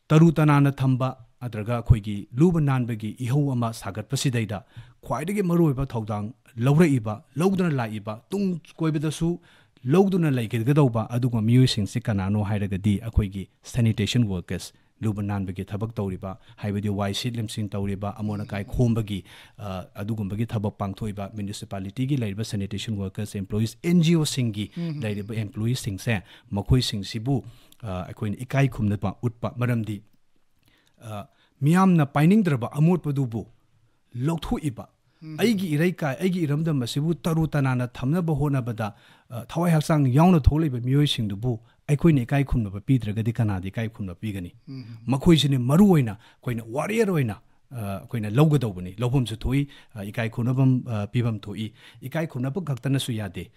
ꯇꯔꯨ ꯇꯅꯥꯟꯅ ꯊꯝꯕ ꯅꯠꯇ꯭ꯔꯒ ꯑꯩꯈꯣꯏꯒꯤ ꯂꯨꯕ ꯅꯥꯟꯕꯒꯤ ꯏꯍꯧ ꯑꯃ ꯁꯥꯒꯠꯄꯁꯤꯗꯩꯗ ꯈ꯭ꯋꯥꯏꯗꯒꯤ ꯃꯔꯨꯑꯣꯏꯕ ꯊꯧꯗꯥꯡ ꯂꯧꯔꯛꯏꯕ, ꯂꯧꯗꯨꯅ ꯂꯥꯛꯏꯕ, ꯇꯨꯡ ꯀꯣꯏꯕꯗꯁꯨ ꯂꯧꯗꯨꯅ ꯂꯩꯒꯗꯧꯕ ꯑꯗꯨꯒꯨꯝꯕ ꯃꯤꯑꯣꯏꯁꯤꯡꯁꯤ ꯀꯅꯥꯅꯣ ꯍꯥꯏꯔꯒꯗꯤ ꯑꯩꯈꯣꯏꯒꯤ sanitation workers, ꯂꯨꯕ ꯅꯥꯟꯕꯒꯤ ꯊꯕꯛ ꯇꯧꯔꯤꯕ, ꯍꯥꯏꯕꯗꯤ ꯋꯥꯏ ꯁꯤꯠ ꯂꯝꯁꯤꯡ ꯇꯧꯔꯤꯕ, ꯑꯃꯣꯠ ꯑꯀꯥꯏ ꯈꯣꯝꯕꯒꯤ, ꯑ, ꯑꯗꯨꯒꯨꯝꯕꯒꯤ ꯊꯕꯛ ꯄꯥꯡꯊꯣꯛꯏꯕ, municipality ꯒꯤ ꯂꯩꯔꯤꯕ sanitation workers, employees, N G O ꯁꯤꯡꯒꯤ ꯎꯝ꯫ ꯂꯩꯔꯤꯕ employee ꯁꯤꯡꯁꯦ, ꯃꯈꯣꯏꯁꯤꯡꯁꯤꯕꯨ, ꯑ, ꯑꯩꯈꯣꯏꯅ ꯏꯀꯥꯏ ꯈꯨꯝꯅꯕ ꯎꯠꯄ꯫ ꯃꯔꯝꯗꯤ, ꯑ, ꯃꯤꯌꯥꯝꯅ ꯄꯥꯏꯅꯤꯡꯗ꯭ꯔꯕ ꯑꯃꯣꯠꯄꯗꯨꯕꯨ ꯂꯧꯊꯣꯛꯏꯕ, ꯑꯩꯒꯤ ꯏꯔꯩꯀꯥꯏ, ꯑꯩꯒꯤ ꯏꯔꯝꯗꯝ ꯑꯁꯤꯕꯨ ꯇꯔꯨ ꯇꯅꯥꯟꯅ ꯊꯝꯅꯕ ꯍꯣꯠꯅꯕꯗ, ꯑ, ꯊꯋꯥꯏ ꯍꯛꯆꯥꯡ ꯌꯥꯎꯅ ꯊꯣꯛꯂꯤꯕ ꯃꯤꯑꯣꯏꯁꯤꯡꯗꯨꯕꯨ ꯑꯩꯈꯣꯏꯅ ꯏꯀꯥꯏ ꯈꯨꯝꯅꯕ ꯄꯤꯗ꯭ꯔꯒꯗꯤ ꯀꯅꯥꯗ ꯏꯀꯥꯏ ꯈꯨꯝꯅꯕ ꯄꯤꯒꯅꯤ? ꯃꯈꯣꯏꯁꯤꯅꯤ ꯃꯔꯨ ꯑꯣꯏꯅ ꯑꯩꯈꯣꯏꯅ warrior ꯑꯣꯏꯅ, ꯑ, ꯑꯩꯈꯣꯏꯅ ꯂꯧꯒꯗꯧꯕꯅꯤ꯫ ꯂꯧꯐꯝꯁꯨ ꯊꯣꯛꯏ, ꯑ, ꯏꯀꯥꯏ ꯈꯨꯝꯅꯐꯝ, ꯑ, ꯄꯤꯐꯝ ꯊꯣꯛꯏ꯫ ꯏꯀꯥꯏ ꯈꯨꯝꯅꯕ ꯈꯛꯇꯅꯁꯨ ꯌꯥꯗꯦ꯫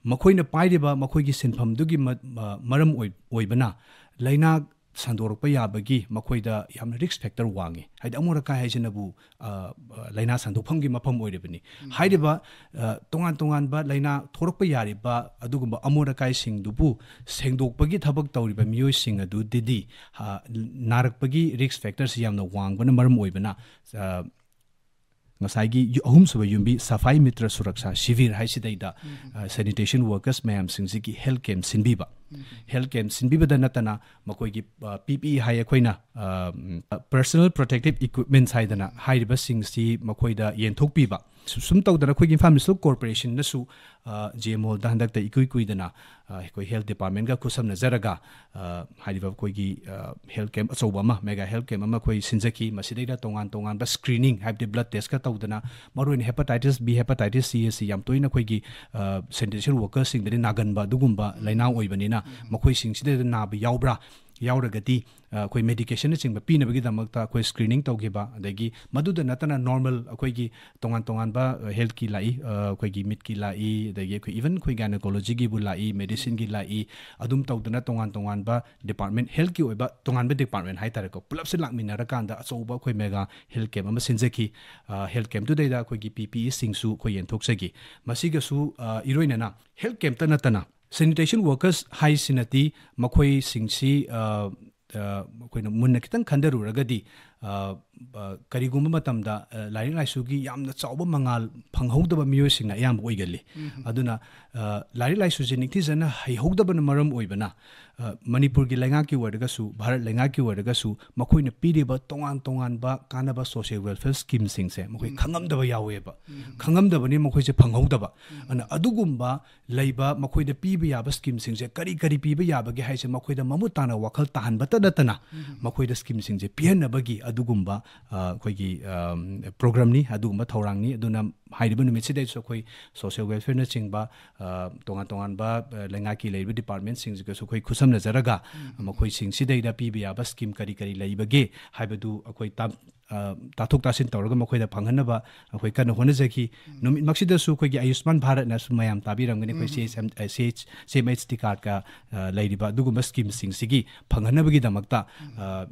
ꯃꯈꯣꯏꯅ ꯄꯥꯏꯔꯤꯕ ꯃꯈꯣꯏꯒꯤ ꯁꯤꯟꯐꯝꯗꯨꯒꯤ ꯃ-, ꯃ-, ꯃꯔꯝ ꯑꯣꯏ-, ꯑꯣꯏꯕꯅ ꯂꯩꯅꯥ ꯁꯟꯗꯣꯔꯛꯄ ꯌꯥꯕꯒꯤ ꯃꯈꯣꯏꯗ ꯌꯥꯝꯅ risk factor ꯋꯥꯡꯉꯤ꯫ ꯍꯥꯏꯗꯤ ꯑꯃꯣꯠ ꯑꯀꯥꯏ ꯍꯥꯏꯁꯤꯅꯕꯨ, ꯑ, ꯑ, ꯂꯩꯅꯥ ꯁꯟꯗꯣꯛꯐꯝꯒꯤ ꯃꯐꯝ ꯑꯣꯏꯔꯤꯕꯅꯤ꯫ ꯍꯥꯏꯔꯤꯕ, ꯑ, ꯇꯣꯉꯥꯟ ꯇꯣꯉꯥꯟꯕ ꯂꯩꯅꯥ ꯊꯣꯔꯛꯄ ꯌꯥꯔꯤꯕ ꯑꯗꯨꯒꯨꯝꯕ ꯑꯃꯣꯠ ꯑꯀꯥꯏꯁꯤꯡꯗꯨꯕꯨ ꯁꯦꯡꯗꯣꯛꯄꯒꯤ ꯊꯕꯛ ꯇꯧꯔꯤꯕ ꯃꯤꯑꯣꯏꯁꯤꯡ ꯑꯗꯨꯗꯗꯤ, ꯑ, ꯅꯥꯔꯛꯄꯒꯤ risk factorꯁꯤ ꯌꯥꯝꯅ ꯋꯥꯡꯕꯅ ꯃꯔꯝ ꯑꯣꯏꯕꯅ, ꯑ, ꯉꯁꯥꯏꯒꯤ ꯌꯨ-, ꯑꯍꯨꯝꯁꯨꯕ ꯌꯨꯝꯕꯤ ꯁꯐꯥꯏ ꯃꯤꯇ꯭ꯔ ꯁꯨꯔꯛꯁꯥ ꯁꯤꯕꯤꯔ ꯍꯥꯏꯁꯤꯗꯩꯗ, ꯑ, sanitation workers ꯃꯌꯥꯝꯁꯤꯡꯁꯤꯒꯤ health camp ꯁꯤꯟꯕꯤꯕ꯫ Health camp ꯁꯤꯟꯕꯤꯕꯗ ꯅꯠꯇꯅ ꯃꯈꯣꯏꯒꯤ, ꯑ, P P E ꯍꯥꯏ ꯑꯩꯈꯣꯏꯅ, ꯑ, ꯎꯝ, personal protective equipments ꯍꯥꯏꯗꯅ ꯍꯥꯏꯔꯤꯕꯁꯤꯡꯁꯤ ꯃꯈꯣꯏꯗ ꯌꯦꯟꯊꯣꯛꯄꯤꯕ꯫ ꯁꯨ-, ꯁꯨꯝ ꯇꯧꯗꯅ ꯑꯩꯈꯣꯏꯒꯤ ꯏꯝꯐꯥꯜ Municipal Corporationꯅꯁꯨ, ꯑ, G M Hallꯗ ꯍꯟꯗꯛꯇ ꯏꯀꯨꯏ ꯀꯨꯏꯗꯅ, ꯑ, ꯑꯩꯈꯣꯏ health departmentꯀ ꯈꯨꯠꯁꯝꯅꯖꯔꯒ, ꯑ, ꯍꯥꯏꯔꯤꯕ ꯑꯩꯈꯣꯏꯒꯤ, ꯑ, health camp ꯑꯆꯧꯕ ꯑꯃ, mega health camp ꯑꯃ ꯑꯩꯈꯣꯏ ꯁꯤꯟꯖꯈꯤ꯫ ꯃꯁꯤꯗꯩꯗ ꯇꯣꯉꯥꯟ ꯇꯣꯉꯥꯟꯕ screening, ꯍꯥꯏꯕꯗꯤ blood testꯀ ꯇꯧꯗꯅ, ꯃꯔꯨꯑꯣꯏꯅ hepatitis B, hepatitis C ꯑꯁꯤ ꯌꯥꯝ ꯇꯣꯏꯅ ꯑꯩꯈꯣꯏꯒꯤ, ꯑ, sanitation workerꯁꯤꯡꯗꯗꯤ ꯅꯥꯒꯟꯕ ꯑꯗꯨꯒꯨꯝꯕ ꯂꯩꯅꯥ ꯑꯣꯏꯕꯅꯤꯅ, ꯃꯈꯣꯏꯁꯤꯡꯁꯤꯗ ꯅꯥꯕ ꯌꯥꯎꯕ꯭ꯔꯥ? ꯌꯥꯎꯔꯒꯗꯤ, ꯑ, ꯑꯩꯈꯣꯏ medicationnꯆꯤꯡꯕ ꯄꯤꯅꯕꯒꯤꯗꯃꯛꯇ ꯑꯩꯈꯣꯏ screening ꯇꯧꯈꯤꯕ, ꯑꯗꯒꯤ ꯃꯗꯨꯗ ꯅꯠꯇꯅ normal ꯑꯩꯈꯣꯏꯒꯤ ꯇꯣꯉꯥꯟ ꯇꯣꯉꯥꯟꯕ, ꯑ, healthꯀꯤ ꯂꯥꯛꯏ, ꯑ, ꯑꯩꯈꯣꯏꯒꯤ ꯃꯤꯠꯀꯤ ꯂꯥꯛꯏ, ꯑꯗꯒꯤ ꯑꯩꯈꯣꯏ even ꯑꯩꯈꯣꯏ gynecologyꯒꯤꯕꯨ ꯂꯥꯛꯏ, medicineꯒꯤ ꯂꯥꯛꯏ, ꯑꯗꯨꯝ ꯇꯧꯗꯅ ꯇꯣꯉꯥꯟ ꯇꯣꯉꯥꯟꯕ department, healthꯀꯤ ꯑꯣꯏꯕ ꯇꯣꯉꯥꯟꯕ department ꯍꯥꯏꯇꯥꯔꯦꯀꯣ, ꯄꯨꯂꯞꯁꯦ ꯂꯥꯛꯃꯤꯟꯅꯔꯀꯥꯟꯗ ꯑꯆꯧꯕ ꯑꯩꯈꯣꯏ mega health camp ꯑꯃ ꯁꯤꯟꯖꯈꯤ꯫ ꯑ, health campꯇꯨꯗꯩꯗ ꯑꯩꯈꯣꯏꯒꯤ P P Eꯁꯤꯡꯁꯨ ꯑꯩꯈꯣꯏ ꯌꯦꯟꯊꯣꯛꯆꯈꯤ꯫ ꯃꯁꯤꯒꯁꯨ, ꯑ, ꯏꯔꯣꯏꯅꯅ health campꯇ ꯅꯠꯇꯅ sanitation workers ꯍꯥꯏꯁꯤꯅꯗꯤ ꯃꯈꯣꯏꯁꯤꯡꯁꯤ, ꯑ, ꯑ, ꯑꯩꯈꯣꯏꯅ ꯃꯨꯟꯅ ꯈꯤꯇꯪ ꯈꯟꯊꯔꯨꯔꯒꯗꯤ, ꯑ, ꯑ, ꯀꯔꯤꯒꯨꯝꯕ ꯃꯇꯝꯗ, ꯑ, ꯂꯥꯏꯔꯤꯛ ꯂꯥꯏꯁꯨꯒꯤ ꯌꯥꯝꯅ ꯆꯥꯎꯕ ꯃꯉꯥꯜ ꯐꯪꯍꯧꯗꯕ ꯃꯤꯑꯣꯏꯁꯤꯡꯅ ꯑꯌꯥꯝꯕ ꯑꯣꯏꯒꯜꯂꯤ꯫ ꯑꯗꯨꯅ, ꯑ, ꯂꯥꯏꯔꯤꯛ ꯂꯥꯏꯁꯨꯁꯦ ꯅꯤꯡꯊꯤꯖꯅ ꯍꯩꯍꯧꯗꯕꯅ ꯃꯔꯝ ꯑꯣꯏꯕꯅ, ꯑ, ꯃꯅꯤꯄꯨꯔꯒꯤ ꯂꯩꯉꯥꯛꯀꯤ ꯑꯣꯏꯔꯒꯁꯨ, ꯚꯥꯔꯠ ꯂꯩꯉꯥꯛꯀꯤ ꯑꯣꯏꯔꯒꯁꯨ, ꯃꯈꯣꯏꯅ ꯄꯤꯔꯤꯕ ꯇꯣꯉꯥꯟ ꯇꯣꯉꯥꯟꯕ ꯀꯥꯟꯅꯕ social welfare schemeꯁꯤꯡꯁꯦ ꯃꯈꯣꯏ ꯈꯪꯉꯝꯗꯕ ꯌꯥꯎꯋꯦꯕ꯫ ꯈꯪꯉꯝꯗꯕꯅꯤ ꯃꯈꯣꯏꯁꯦ ꯐꯪꯍꯧꯗꯕ꯫ ꯑꯗꯨꯅ ꯑꯗꯨꯒꯨꯝꯕ ꯂꯩꯕ, ꯃꯈꯣꯏꯗ ꯄꯤꯕ ꯌꯥꯕ schemeꯁꯤꯡꯁꯦ ꯀꯔꯤ ꯀꯔꯤ ꯄꯤꯕ ꯌꯥꯕꯒꯦ ꯍꯥꯏꯁꯦ ꯃꯈꯣꯏꯗ ꯃꯃꯨꯠ ꯇꯥꯅ ꯋꯥꯈꯜ ꯇꯥꯍꯟꯕꯇ ꯅꯠꯇꯅ, ꯃꯈꯣꯏꯗ schemeꯁꯤꯡꯁꯦ ꯄꯤꯍꯟꯅꯕꯒꯤ ꯑꯗꯨꯒꯨꯝꯕ ꯑ, ꯑꯩꯈꯣꯏꯒꯤ ꯄ꯭ꯔꯣꯒ꯭ꯔꯥꯝꯅꯤ, ꯑꯗꯨꯒꯨꯝꯕ ꯊꯧꯔꯥꯡꯅꯤ꯫ ꯑꯗꯨꯅ ꯍꯥꯏꯔꯤꯕ ꯅꯨꯃꯤꯠꯁꯤꯗꯩꯁꯨ ꯑꯩꯈꯣꯏ ꯁꯣꯁꯤꯌꯦꯜ ꯋꯦꯜꯐꯤꯌꯔꯅꯆꯤꯡꯕ ꯑ, ꯇꯣꯉꯥꯟ ꯇꯣꯉꯥꯟꯕ ꯑ, ꯂꯩꯉꯥꯛꯀꯤ ꯂꯩꯔꯤꯕ ꯗꯤꯄꯥꯔꯠꯃꯦꯟꯁꯤꯡꯁꯤꯒꯁꯨ ꯑꯩꯈꯣꯏ ꯈꯨꯠꯁꯝꯅꯖꯔꯒ ꯃꯈꯣꯏꯁꯤꯡꯁꯤꯗꯩꯗ ꯄꯤꯕ ꯌꯥꯕ ꯁ꯭ꯀꯤꯝ ꯀꯔꯤ ꯀꯔꯤ ꯂꯩꯕꯒꯦ ꯍꯥꯏꯕꯗꯨ ꯑꯩꯈꯣꯏ ꯇꯥ-, ꯑ, ꯇꯥꯊꯣꯛ ꯇꯥꯁꯤꯟ ꯇꯧꯔꯒ ꯃꯈꯣꯏꯗ ꯐꯪꯍꯟꯅꯕ ꯑꯩꯈꯣꯏ ꯀꯟꯅ ꯍꯣꯠꯅꯖꯈꯤ꯫ ꯅꯨꯃꯤꯠꯃꯛꯁꯤꯗꯁꯨ ꯑꯩꯈꯣꯏꯒꯤ ꯑꯌꯨꯁꯃꯥꯟ ꯚꯥꯔꯠꯅꯁꯨ ꯃꯌꯥꯝ ꯇꯥꯕꯤꯔꯝꯒꯅꯤ, ꯑꯩꯈꯣꯏ ꯁꯤ ꯑꯩꯆ ꯑꯦꯝ, ꯑ, ꯁꯤ ꯑꯩꯆ, ꯁꯤ ꯑꯦꯝ ꯑꯩꯆ ꯇꯤ ꯀꯥꯔꯠꯀ ꯑ, ꯂꯩꯔꯤꯕ ꯑꯗꯨꯒꯨꯝꯕ ꯁ꯭ꯀꯤꯝꯁꯤꯡꯁꯤꯒꯤ ꯐꯪꯍꯟꯅꯕꯒꯤꯗꯃꯛꯇ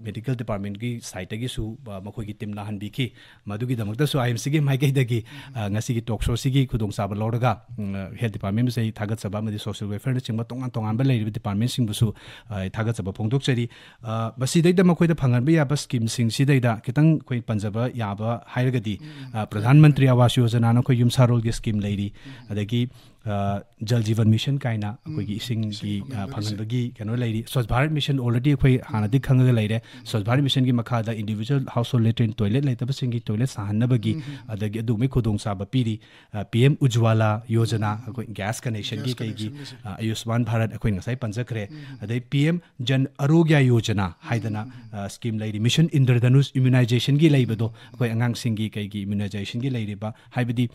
ꯃꯦꯗꯤꯀꯦꯜ ꯗꯤꯄꯥꯔꯠꯃꯦꯟꯒꯤ ꯁꯥꯏꯠꯇꯒꯤꯁꯨ ꯑ, ꯃꯈꯣꯏꯒꯤ ꯇꯤꯝ ꯂꯥꯛꯍꯟꯕꯤꯈꯤ꯫ ꯃꯗꯨꯒꯤꯗꯃꯛꯇꯁꯨ ꯑꯥꯏ ꯑꯦꯝ ꯁꯤꯒꯤ ꯃꯥꯏꯀꯩꯗꯒꯤ ꯑ, ꯉꯁꯤꯒꯤ ꯇꯣꯛ ꯁꯣꯁꯤꯒꯤ ꯈꯨꯗꯣꯡꯆꯥꯕ ꯂꯧꯔꯒ ꯎꯝ, ꯑ, ꯍꯦꯜꯊ ꯗꯤꯄꯥꯔꯠꯃꯦꯟꯕꯨꯁꯨ ꯑꯩ ꯊꯥꯒꯠꯆꯕ ꯑꯃꯗꯤ ꯁꯣꯁꯤꯌꯦꯜ ꯋꯦꯜꯐꯤꯌꯔꯅꯆꯤꯡꯕ ꯇꯣꯉꯥꯟ ꯇꯣꯉꯥꯟꯕ ꯂꯩꯔꯤꯕ ꯗꯤꯄꯥꯔꯠꯃꯦꯟꯁꯤꯡꯕꯨꯁꯨ ꯑ, ꯑꯩ ꯊꯥꯒꯠꯆꯕ ꯐꯣꯡꯗꯣꯛꯆꯔꯤ꯫ ꯑ, ꯃꯁꯤꯗꯩꯗ ꯃꯈꯣꯏꯗ ꯐꯪꯍꯟꯕ ꯌꯥꯕ ꯁ꯭ꯀꯤꯝꯁꯤꯡꯁꯤꯗꯩꯗ ꯈꯤꯇꯪ ꯑꯩꯈꯣꯏ ꯄꯟꯖꯕ ꯌꯥꯕ ꯍꯥꯏꯔꯒꯗꯤ ꯑ, ꯄ꯭ꯔꯙꯥꯟ ꯃꯟꯇ꯭ꯔꯤ ꯑꯋꯥꯁ ꯌꯣꯖꯅꯥꯅ ꯑꯩꯈꯣꯏ ꯌꯨꯝ ꯁꯥꯔꯣꯜꯒꯤ ꯁ꯭ꯀꯤꯝ ꯂꯩꯔꯤ, ꯑꯗꯒꯤ ꯑ, ꯖꯜ ꯖꯤꯕꯟ ꯃꯤꯁꯟ ꯀꯥꯏꯅ ꯑꯩꯈꯣꯏꯒꯤ ꯏꯁꯤꯡꯒꯤ ꯑ, ꯐꯪꯍꯟꯕꯒꯤ ꯀꯩꯅꯣ ꯂꯩꯔꯤ꯫ ꯁ꯭ꯋꯥꯁ ꯚꯥꯔꯠ ꯃꯤꯁꯟ already ꯑꯩꯈꯣꯏ ꯍꯥꯟꯅꯗꯤ ꯈꯪꯉꯒ ꯂꯩꯔꯦ꯫ ꯁ꯭ꯋꯥꯁ ꯚꯥꯔꯠ ꯃꯤꯁꯟꯒꯤ ꯃꯈꯥꯗ individual household latrine toilet ꯂꯩꯇꯕꯁꯤꯡꯒꯤ ꯇꯣꯏꯂꯦꯠ ꯁꯥꯍꯟꯅꯕꯒꯤ ꯑꯗꯒꯤ ꯑꯗꯨꯒꯨꯝꯕꯩ ꯈꯨꯗꯣꯡꯆꯥꯕ ꯄꯤꯔꯤ꯫ ꯑ, ꯄꯤ ꯑꯦꯝ ꯎꯖ꯭ꯋꯥꯂꯥ ꯌꯣꯖꯅꯥ, ꯑꯩꯈꯣꯏ ꯒ꯭ꯌꯥꯁ ꯀꯅꯦꯛꯁꯟꯒꯤ ꯀꯩꯒꯤ, ꯑ, ꯑꯌꯨꯁꯃꯥꯟ ꯚꯥꯔꯠ ꯑꯩꯈꯣꯏꯅ ꯉꯁꯥꯏ ꯄꯟꯖꯈ꯭ꯔꯦ꯫ ꯑꯗꯩ ꯄꯤ ꯑꯦꯝ ꯖꯟ ꯑꯔꯣꯒ꯭ꯌ ꯌꯣꯖꯅꯥ ꯍꯥꯏꯗꯅ ꯑ, ꯁ꯭ꯀꯤꯝ ꯂꯩꯔꯤ꯫ ꯃꯤꯁꯟ ꯏꯟꯗ꯭ꯔꯙꯅꯨꯁ ꯏꯝꯌꯨꯅꯥꯏꯖꯦꯁꯟꯒꯤ ꯂꯩꯕꯗꯣ, ꯑꯩꯈꯣꯏ ꯑꯉꯥꯡꯁꯤꯡꯒꯤ ꯀꯩꯒꯤ ꯏꯝꯌꯨꯅꯥꯏꯖꯦꯁꯟꯒꯤ ꯂꯩꯔꯤꯕ, ꯍꯥꯏꯕꯗꯤ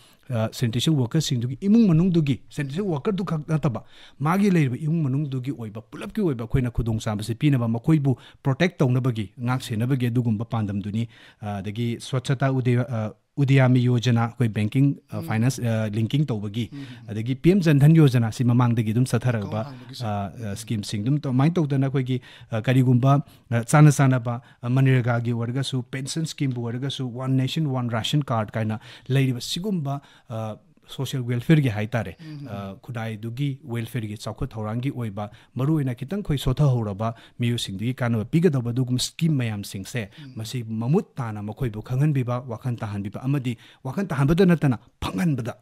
ꯁꯦꯅꯤꯇꯦꯁꯟ ꯋꯥꯔꯀꯔꯁꯤꯡꯗꯨꯒꯤ ꯏꯃꯨꯡ ꯃꯅꯨꯡꯗꯨꯒꯤ, ꯁꯦꯅꯤꯇꯦꯁꯟ ꯋꯥꯔꯀꯔꯗꯨ ꯈꯛ ꯅꯠꯇꯕ, ꯃꯥꯒꯤ ꯂꯩꯔꯤꯕ ꯏꯃꯨꯡ ꯃꯅꯨꯡꯗꯨꯒꯤ ꯑꯣꯏꯕ, ꯄꯨꯂꯞꯀꯤ ꯑꯣꯏꯕ ꯑꯩꯈꯣꯏꯅ ꯈꯨꯗꯣꯡꯆꯥꯕꯁꯤ ꯄꯤꯅꯕ, ꯃꯈꯣꯏꯕꯨ ꯄ꯭ꯔꯣꯇꯦꯛ ꯇꯧꯅꯕꯒꯤ, ꯉꯥꯛ ꯁꯦꯟꯅꯕꯒꯤ ꯑꯗꯨꯒꯨꯝꯕ ꯄꯥꯟꯗꯝꯗꯨꯅꯤ꯫ ꯑ, ꯑꯗꯒꯤ ꯁ꯭ꯋꯆꯇꯥ ꯎꯗꯦ-, ꯑ, ꯎꯗꯤꯌꯥꯃꯤ ꯌꯣꯖꯅꯥ, ꯑꯩꯈꯣꯏ ꯕꯦꯡꯀꯤꯡ, ꯑ, ꯐꯥꯏꯅꯥꯟꯁ, ꯑ, ꯂꯤꯡꯀꯤꯡ ꯇꯧꯕꯒꯤ, ꯑꯗꯒꯤ ꯄꯤ ꯑꯦꯝ ꯖꯟ ꯙꯟ ꯌꯣꯖꯅꯥ, ꯁꯤ ꯃꯃꯥꯡꯗꯒꯤ ꯑꯗꯨꯝ ꯆꯠꯊꯔꯛꯄ, ꯑꯦꯀꯥꯎꯟ ꯍꯥꯡꯕꯒꯤ ꯑ, ꯑ, ꯁ꯭ꯀꯤꯝꯁꯤꯡ ꯑꯗꯨꯝ ꯇꯧ-, ꯑꯗꯨꯃꯥꯏꯅ ꯇꯧꯗꯅ ꯑꯩꯈꯣꯏꯒꯤ, ꯑ, ꯀꯔꯤꯒꯨꯝꯕ, ꯑ, ꯆꯥꯅ ꯆꯥꯅꯕ, ꯑ, ꯃꯟꯔꯦꯒꯥꯒꯤ ꯑꯣꯏꯔꯒꯁꯨ, ꯄꯦꯟꯁꯟ ꯁ꯭ꯀꯤꯝꯕꯨ ꯑꯣꯏꯔꯒꯁꯨ, one nation one ration card ꯀꯥꯏꯅ ꯂꯩꯔꯤꯕ ꯁꯤꯒꯨꯝꯕ, ꯑ, ꯁꯣꯁꯤꯌꯦꯜ ꯋꯦꯜꯐꯤꯌꯔꯒꯤ ꯍꯥꯏꯇꯥꯔꯦ, ꯑ, ꯈꯨꯟꯅꯥꯏꯗꯨꯒꯤ ꯋꯦꯜꯐꯤꯌꯔꯒꯤ ꯆꯥꯎꯈꯠ ꯊꯧꯔꯥꯡꯒꯤ ꯑꯣꯏꯕ, ꯃꯔꯨꯑꯣꯏꯅ ꯈꯤꯇꯪ ꯑꯩꯈꯣꯏ ꯁꯣꯊꯍꯧꯔꯕ ꯃꯤꯑꯣꯏꯁꯤꯡꯗꯨꯒꯤ ꯀꯥꯟꯅꯕ ꯄꯤꯒꯗꯧꯕ ꯑꯗꯨꯒꯨꯝꯕ ꯁ꯭ꯀꯤꯝ ꯃꯌꯥꯝꯁꯤꯡꯁꯦ, ꯃꯁꯤ ꯃꯃꯨꯠ ꯇꯥꯅ ꯃꯈꯣꯏꯕꯨ ꯈꯪꯍꯟꯕꯤꯕ, ꯋꯥꯈꯜ ꯇꯥꯍꯟꯕꯤꯕ ꯑꯃꯗꯤ ꯋꯥꯈꯜ ꯇꯥꯍꯟꯕꯗ ꯅꯠꯇꯅ ꯐꯪꯍꯟꯕꯗ,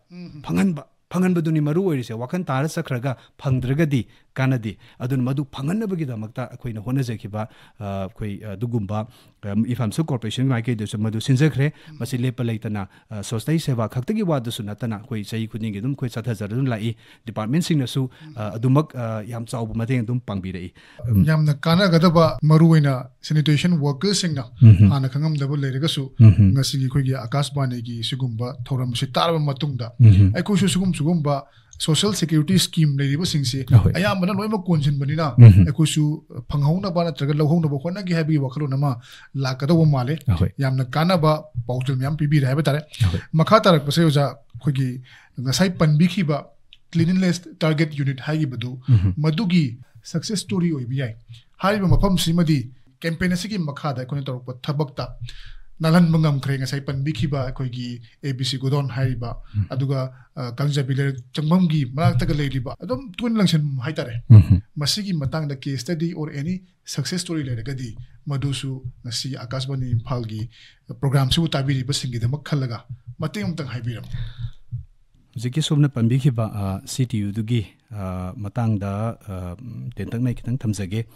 ꯐꯪꯍꯟꯕ, ꯐꯪꯍꯟꯕꯗꯨꯅꯤ ꯃꯔꯨ ꯑꯣꯏꯔꯤꯁꯦ꯫ ꯋꯥꯈꯜ ꯇꯥꯔ ꯆꯠꯈ꯭ꯔꯒ ꯐꯪꯗ꯭ꯔꯒꯗꯤ ꯀꯥꯟꯅꯗꯦ꯫ ꯑꯗꯨꯅ ꯃꯗꯨ ꯐꯪꯍꯟꯅꯕꯒꯤꯗꯃꯛꯇ ꯑꯩꯈꯣꯏꯅ ꯍꯣꯠꯅꯖꯈꯤꯕ, ꯑ, ꯑꯩꯈꯣꯏ, ꯑ, ꯑꯗꯨꯒꯨꯝꯕ, ꯑ, ꯏꯝꯐꯥꯜ ꯃ꯭ꯌꯨꯅꯤꯁꯤꯄꯥꯜ ꯀꯣꯔꯄꯣꯔꯦꯁꯟꯒꯤ ꯃꯥꯏꯀꯩꯗꯁꯨ ꯃꯗꯨ ꯁꯤꯟꯖꯈ꯭ꯔꯦ꯫ ꯃꯁꯤ ꯂꯦꯞꯄ ꯂꯩꯇꯅ, ꯑ, ꯁ꯭ꯋꯥꯁꯇꯤ ꯁꯦꯕꯥ ꯈꯛꯇꯒꯤ ꯋꯥꯗꯁꯨ ꯅꯠꯇꯅ ꯑꯩꯈꯣꯏ ꯆꯍꯤ ꯈꯨꯗꯤꯡꯒꯤ ꯑꯗꯨꯝ ꯑꯩꯈꯣꯏ ꯆꯠꯊꯖꯔꯗꯨꯅ ꯂꯥꯛꯏ꯫ ꯗꯤꯄꯥꯔꯠꯃꯦꯟꯁꯤꯡꯅꯁꯨ, ꯑ, ꯑꯗꯨꯃꯛ, ꯑ, ꯌꯥꯝ ꯆꯥꯎꯕ ꯃꯇꯦꯡ ꯑꯗꯨꯝ ꯄꯥꯡꯕꯤꯔꯛꯏ꯫ ꯎꯝ꯫ ꯌꯥꯝꯅ ꯀꯥꯟꯅꯒꯗꯕ, ꯃꯔꯨꯑꯣꯏꯅ ꯁꯦꯅꯤꯇꯦꯁꯟ ꯋꯥꯔꯀꯔꯁꯤꯡꯅ ꯎꯝ꯫ ꯍꯥꯟꯅ ꯈꯪꯉꯝꯗꯕ ꯂꯩꯔꯒꯁꯨ, ꯎꯝ꯫ ꯉꯁꯤꯒꯤ ꯑꯩꯈꯣꯏꯒꯤ ꯑꯀꯥꯁꯕꯥꯅꯤꯒꯤ ꯁꯤꯒꯨꯝꯕ ꯊꯧꯔꯝꯁꯤ ꯇꯥꯔꯕ ꯃꯇꯨꯡꯗ, ꯎꯝ꯫ ꯑꯩꯈꯣꯏꯁꯨ ꯁꯤꯒꯨꯝ-, ꯁꯤꯒꯨꯝꯕ ꯁꯣꯁꯤꯌꯦꯜ ꯁꯦꯀ꯭ꯌꯨꯔꯤꯇꯤ ꯁ꯭ꯀꯤꯝ ꯂꯩꯔꯤꯕꯁꯤꯡꯁꯦ ꯑꯍꯣꯏ꯫ ꯑꯌꯥꯝꯕꯅ ꯂꯣꯏꯅꯃꯛ ꯀꯣꯟꯁꯤꯟꯕꯅꯤꯅ, ꯎꯝ꯫ ꯑꯩꯈꯣꯏꯁꯨ ꯐꯪꯍꯧꯅꯕ ꯅꯠꯇ꯭ꯔꯒ ꯂꯧꯍꯧꯅꯕ ꯍꯣꯠꯅꯒꯦ ꯍꯥꯏꯕꯒꯤ ꯋꯥꯈꯜꯂꯣꯟ ꯑꯃ ꯂꯥꯛꯀꯗꯧꯕ ꯃꯥꯜꯂꯦ꯫ ꯑꯍꯣꯏ꯫ ꯌꯥꯝꯅ ꯀꯥꯟꯅꯕ ꯄꯥꯎꯖꯦꯜ ꯃꯌꯥꯝ ꯄꯤꯕꯤꯔꯦ ꯍꯥꯏꯕ ꯇꯥꯔꯦ꯫ ꯑꯍꯣꯏ꯫ ꯃꯈꯥ ꯇꯥꯔꯛꯄꯁꯦ ꯑꯣꯖꯥ, ꯑꯩꯈꯣꯏꯒꯤ ꯉꯁꯥꯏ ꯄꯟꯕꯤꯈꯤꯕ Cleanliness Target Unit ꯍꯥꯏꯈꯤꯕꯗꯨ, ꯎꯝ꯫ ꯃꯗꯨꯒꯤ success story ꯑꯣꯏꯕ ꯌꯥꯏ꯫ ꯍꯥꯏꯔꯤꯕ ꯃꯐꯝꯁꯤꯃꯗꯤ ꯀꯦꯝꯄꯦꯟ ꯑꯁꯤꯒꯤ ꯃꯈꯥꯗ ꯑꯩꯈꯣꯏꯅ ꯇꯧꯔꯛꯄ ꯊꯕꯛꯇ ꯅꯥꯜꯍꯟꯕ ꯉꯝꯈ꯭ꯔꯦ꯫ ꯉꯁꯥꯏ ꯄꯟꯕꯤꯈꯤꯕ ꯑꯩꯈꯣꯏꯒꯤ ꯑꯦ ꯕꯤ ꯁꯤ ꯒꯣꯗꯥꯎꯟ ꯍꯥꯏꯔꯤꯕ, ꯎꯝ꯫ ꯑꯗꯨꯒ, ꯑ, ꯀꯥꯡꯖꯕꯤ ꯂꯩꯔꯛ ꯆꯪꯐꯝꯒꯤ ꯃꯅꯥꯛꯇꯒ ꯂꯩꯔꯤꯕ ꯑꯗꯨꯝ ꯇꯣꯏꯅ ꯂꯪꯁꯤꯟꯐꯝ ꯍꯥꯏꯇꯥꯔꯦ꯫ ꯎꯝ꯫ ꯃꯁꯤꯒꯤ ꯃꯇꯥꯡꯗ case study or any success story ꯂꯩꯔꯒꯗꯤ ꯃꯗꯨꯁꯨ ꯉꯁꯤ ꯑꯀꯥꯁꯕꯥꯅꯤ ꯏꯝꯐꯥꯜꯒꯤ ꯄ꯭ꯔꯣꯒ꯭ꯔꯥꯝꯁꯤꯕꯨ ꯇꯥꯕꯤꯔꯤꯕꯁꯤꯡꯒꯤꯗꯃꯛ ꯈꯜꯂꯒ ꯃꯇꯦꯡ ꯑꯃꯇꯪ ꯍꯥꯏꯕꯤꯔꯝꯃꯨ꯫ ꯍꯧꯖꯤꯛꯀꯤ ꯁꯣꯝꯅ ꯄꯟꯕꯤꯈꯤꯕ, ꯑ, ꯁꯤ ꯇꯤ ꯌꯨꯗꯨꯒꯤ, ꯑ, ꯃꯇꯥꯡꯗ, ꯑ, ꯇꯦꯟꯇꯛꯅ ꯈꯤꯇꯪ ꯊꯝꯖꯒꯦ꯫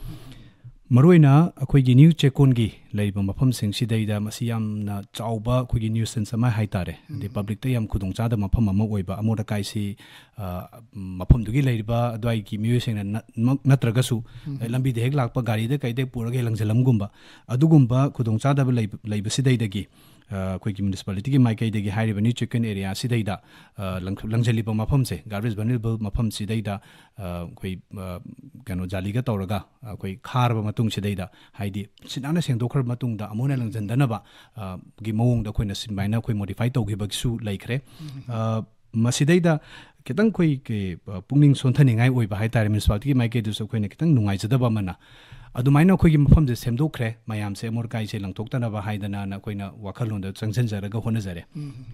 ꯃꯔꯨꯑꯣꯏꯅ ꯑꯩꯈꯣꯏꯒꯤ ꯅ꯭ꯌꯨ ꯆꯦꯛꯀꯣꯟꯒꯤ ꯂꯩꯔꯤꯕ ꯃꯐꯝꯁꯤꯡꯁꯤꯗꯩꯗ ꯃꯁꯤ ꯌꯥꯝꯅ ꯆꯥꯎꯕ ꯑꯩꯈꯣꯏꯒꯤ nuisance ꯑꯃ ꯍꯥꯏꯇꯥꯔꯦ꯫ ꯑꯗꯩ ꯎꯝ꯫ ꯄꯕ꯭ꯂꯤꯛꯇ ꯌꯥꯝ ꯈꯨꯗꯣꯡꯆꯥꯗꯕ ꯃꯐꯝ ꯑꯃ ꯑꯣꯏꯕ, ꯑꯃꯣꯠ ꯑꯀꯥꯏꯁꯤ, ꯑ, ꯃꯐꯝꯗꯨꯒꯤ ꯂꯩꯔꯤꯕ ꯑꯗꯨꯋꯥꯏꯒꯤ ꯃꯤꯑꯣꯏꯁꯤꯡꯅ ꯅꯠ-, ꯃꯛ ꯅꯠꯇ꯭ꯔꯒꯁꯨ, ꯎꯝ꯫ ꯂꯝꯕꯤꯗ ꯍꯦꯛ ꯂꯥꯛꯄ ꯒꯥꯔꯤꯗ ꯀꯩꯗ ꯄꯨꯔꯒ ꯍꯦꯛ ꯂꯪꯁꯤꯜꯂꯝꯒꯨꯝꯕ, ꯑꯗꯨꯒꯨꯝꯕ ꯈꯨꯗꯣꯡꯆꯥꯗꯕ ꯂꯩꯕ, ꯂꯩꯕꯁꯤꯗꯩꯗꯒꯤ, ꯑ, ꯑꯩꯈꯣꯏꯒꯤ ꯃ꯭ꯌꯨꯅꯤꯁꯤꯄꯥꯂꯤꯇꯤꯒꯤ ꯃꯥꯏꯀꯩꯗꯒꯤ ꯍꯥꯏꯔꯤꯕ ꯅ꯭ꯌꯨ ꯆꯦꯛꯀꯣꯟ ꯑꯦꯔꯤꯌꯥꯁꯤꯗꯩꯗ, ꯑ, ꯂꯪ-, ꯂꯪꯁꯤꯜꯂꯤꯕ ꯃꯐꯝꯁꯦ, garbage vulnerable ꯃꯐꯝꯁꯤꯗꯩꯗ, ꯑ, ꯑꯩꯈꯣꯏ, ꯑ, ꯀꯩꯅꯣ, ꯖꯥꯂꯤꯒ ꯇꯧꯔꯒ, ꯑ, ꯑꯩꯈꯣꯏ ꯈꯥꯔꯕ ꯃꯇꯨꯡꯁꯤꯗꯩꯗ, ꯍꯥꯏꯗꯤ ꯁꯤꯠ ꯅꯥꯟꯅ ꯁꯦꯡꯗꯣꯛꯈ꯭ꯔꯕ ꯃꯇꯨꯡꯗ ꯑꯃꯨꯛ ꯍꯟꯅ ꯂꯪꯁꯤꯟꯗꯅꯕ, ꯑ, ꯒꯤ ꯃꯑꯣꯡꯗ ꯑꯩꯈꯣꯏꯅ ꯁꯨꯃꯥꯏꯅ ꯑꯩꯈꯣꯏ modify ꯇꯧꯈꯤꯕꯒꯤꯁꯨ ꯂꯩꯈ꯭ꯔꯦ꯫ ꯎꯝ꯫ ꯑ, ꯃꯁꯤꯗꯩꯗ ꯈꯤꯇꯪ ꯑꯩꯈꯣꯏ ꯀꯩ, ꯑ, ꯄꯨꯛꯅꯤꯡ ꯁꯣꯟꯊꯅꯤꯡꯉꯥꯏ ꯑꯣꯏꯕ ꯍꯥꯏꯇꯥꯔꯦ, ꯃ꯭ꯌꯨꯅꯤꯁꯤꯄꯥꯂꯤꯇꯤꯒꯤ ꯃꯥꯏꯀꯩꯗꯁꯨ ꯑꯩꯈꯣꯏꯅ ꯈꯤꯇꯪ ꯅꯨꯡꯉꯥꯏꯖꯗꯕ ꯑꯃꯅ, ꯑꯗꯨꯃꯥꯏꯅ ꯑꯩꯈꯣꯏꯒꯤ ꯃꯐꯝꯁꯦ ꯁꯦꯝꯗꯣꯛꯈ꯭ꯔꯦ, ꯃꯌꯥꯝꯁꯦ ꯑꯃꯣꯠ ꯑꯀꯥꯏꯁꯦ ꯂꯪꯊꯣꯛꯇꯅꯕ ꯍꯥꯏꯗꯅ ꯑꯩꯈꯣꯏꯅ ꯋꯥꯈꯜꯂꯣꯟꯗ ꯆꯪꯁꯤꯟꯖꯔꯒ ꯍꯣꯠꯅꯖꯔꯦ꯫ ꯎꯝ, ꯎꯝ, ꯎꯝ꯫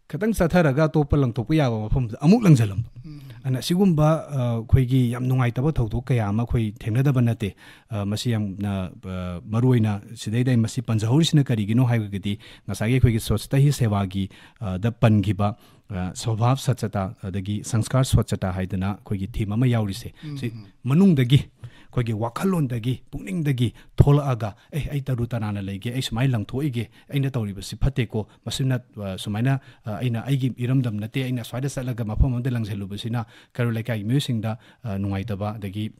ꯈꯤꯇꯪ ꯆꯠꯊꯔꯒ ꯑꯇꯣꯞꯄ ꯂꯪꯊꯣꯛꯄ ꯌꯥꯕ ꯃꯐꯝꯗ ꯑꯃꯨꯛ ꯂꯪꯁꯤꯜꯂꯝꯕ꯫ ꯎꯝ꯫ ꯑꯗꯨꯅ ꯑꯁꯤꯒꯨꯝꯕ, ꯑ, ꯑꯩꯈꯣꯏꯒꯤ ꯌꯥꯝ ꯅꯨꯡꯉꯥꯏꯇꯕ ꯊꯧꯗꯣꯛ ꯀꯌꯥ ꯑꯃ ꯑꯩꯈꯣꯏ ꯊꯦꯡꯅꯗꯕ ꯅꯠꯇꯦ꯫ ꯑ, ꯃꯁꯤ ꯌꯥꯝꯅ, ꯑ, ꯃꯔꯨꯑꯣꯏꯅ ꯁꯤꯗꯩꯗ ꯑꯩ ꯃꯁꯤ ꯄꯟꯖꯍꯧꯔꯤꯁꯤꯅ ꯀꯔꯤꯒꯤꯅꯣ ꯍꯥꯏꯔꯒꯗꯤ, ꯉꯁꯥꯏꯒꯤ ꯑꯩꯈꯣꯏꯒꯤ ꯁ꯭ꯋꯥꯁꯇꯤ ꯁꯦꯕꯥꯒꯤ, ꯑ, ꯗ ꯄꯟꯈꯤꯕ, ꯑ, ꯁ꯭ꯋꯚꯥꯕ ꯁꯠꯆꯇꯥ ꯑꯗꯒꯤ ꯁꯪꯁꯀꯥꯔ ꯁ꯭ꯋꯆꯇꯥ ꯍꯥꯏꯗꯅ ꯑꯩꯈꯣꯏꯒꯤ ꯊꯤꯝ ꯑꯃ ꯌꯥꯎꯔꯤꯁꯦ, ꯁꯤ ꯃꯅꯨꯡꯗꯒꯤ, ꯑꯩꯈꯣꯏꯒꯤ ꯋꯥꯈꯜꯂꯣꯟꯗꯒꯤ, ꯄꯨꯛꯅꯤꯡꯗꯒꯤ ꯊꯣꯛꯂꯛꯑꯒ, "ꯑꯦ, ꯑꯩ ꯇꯔꯨ ꯇꯅꯥꯟꯅ ꯂꯩꯒꯦ, ꯑꯩ ꯁꯨꯃꯥꯏꯅ ꯂꯪꯊꯣꯛꯏꯒꯦ, ꯑꯩꯅ ꯇꯧꯔꯤꯕꯁꯤ ꯐꯠꯇꯦꯀꯣ, ꯃꯁꯤꯅ, ꯑ, ꯁꯨꯃꯥꯏꯅ, ꯑ, ꯑꯩꯅ ꯑꯩꯒꯤ ꯏꯔꯝꯗꯝ ꯅꯠꯇꯦ, ꯑꯩꯅ ꯁ꯭ꯋꯥꯏꯗ ꯆꯠꯂꯒ ꯃꯐꯝ ꯑꯃꯗ ꯂꯪꯁꯤꯜꯂꯨꯕꯁꯤꯅ ꯀꯩꯔꯣꯜ ꯂꯩꯀꯥꯏꯒꯤ ꯃꯤꯑꯣꯏꯁꯤꯡꯗ, ꯑ, ꯅꯨꯡꯉꯥꯏꯇꯕ, ꯑꯗꯒꯤ,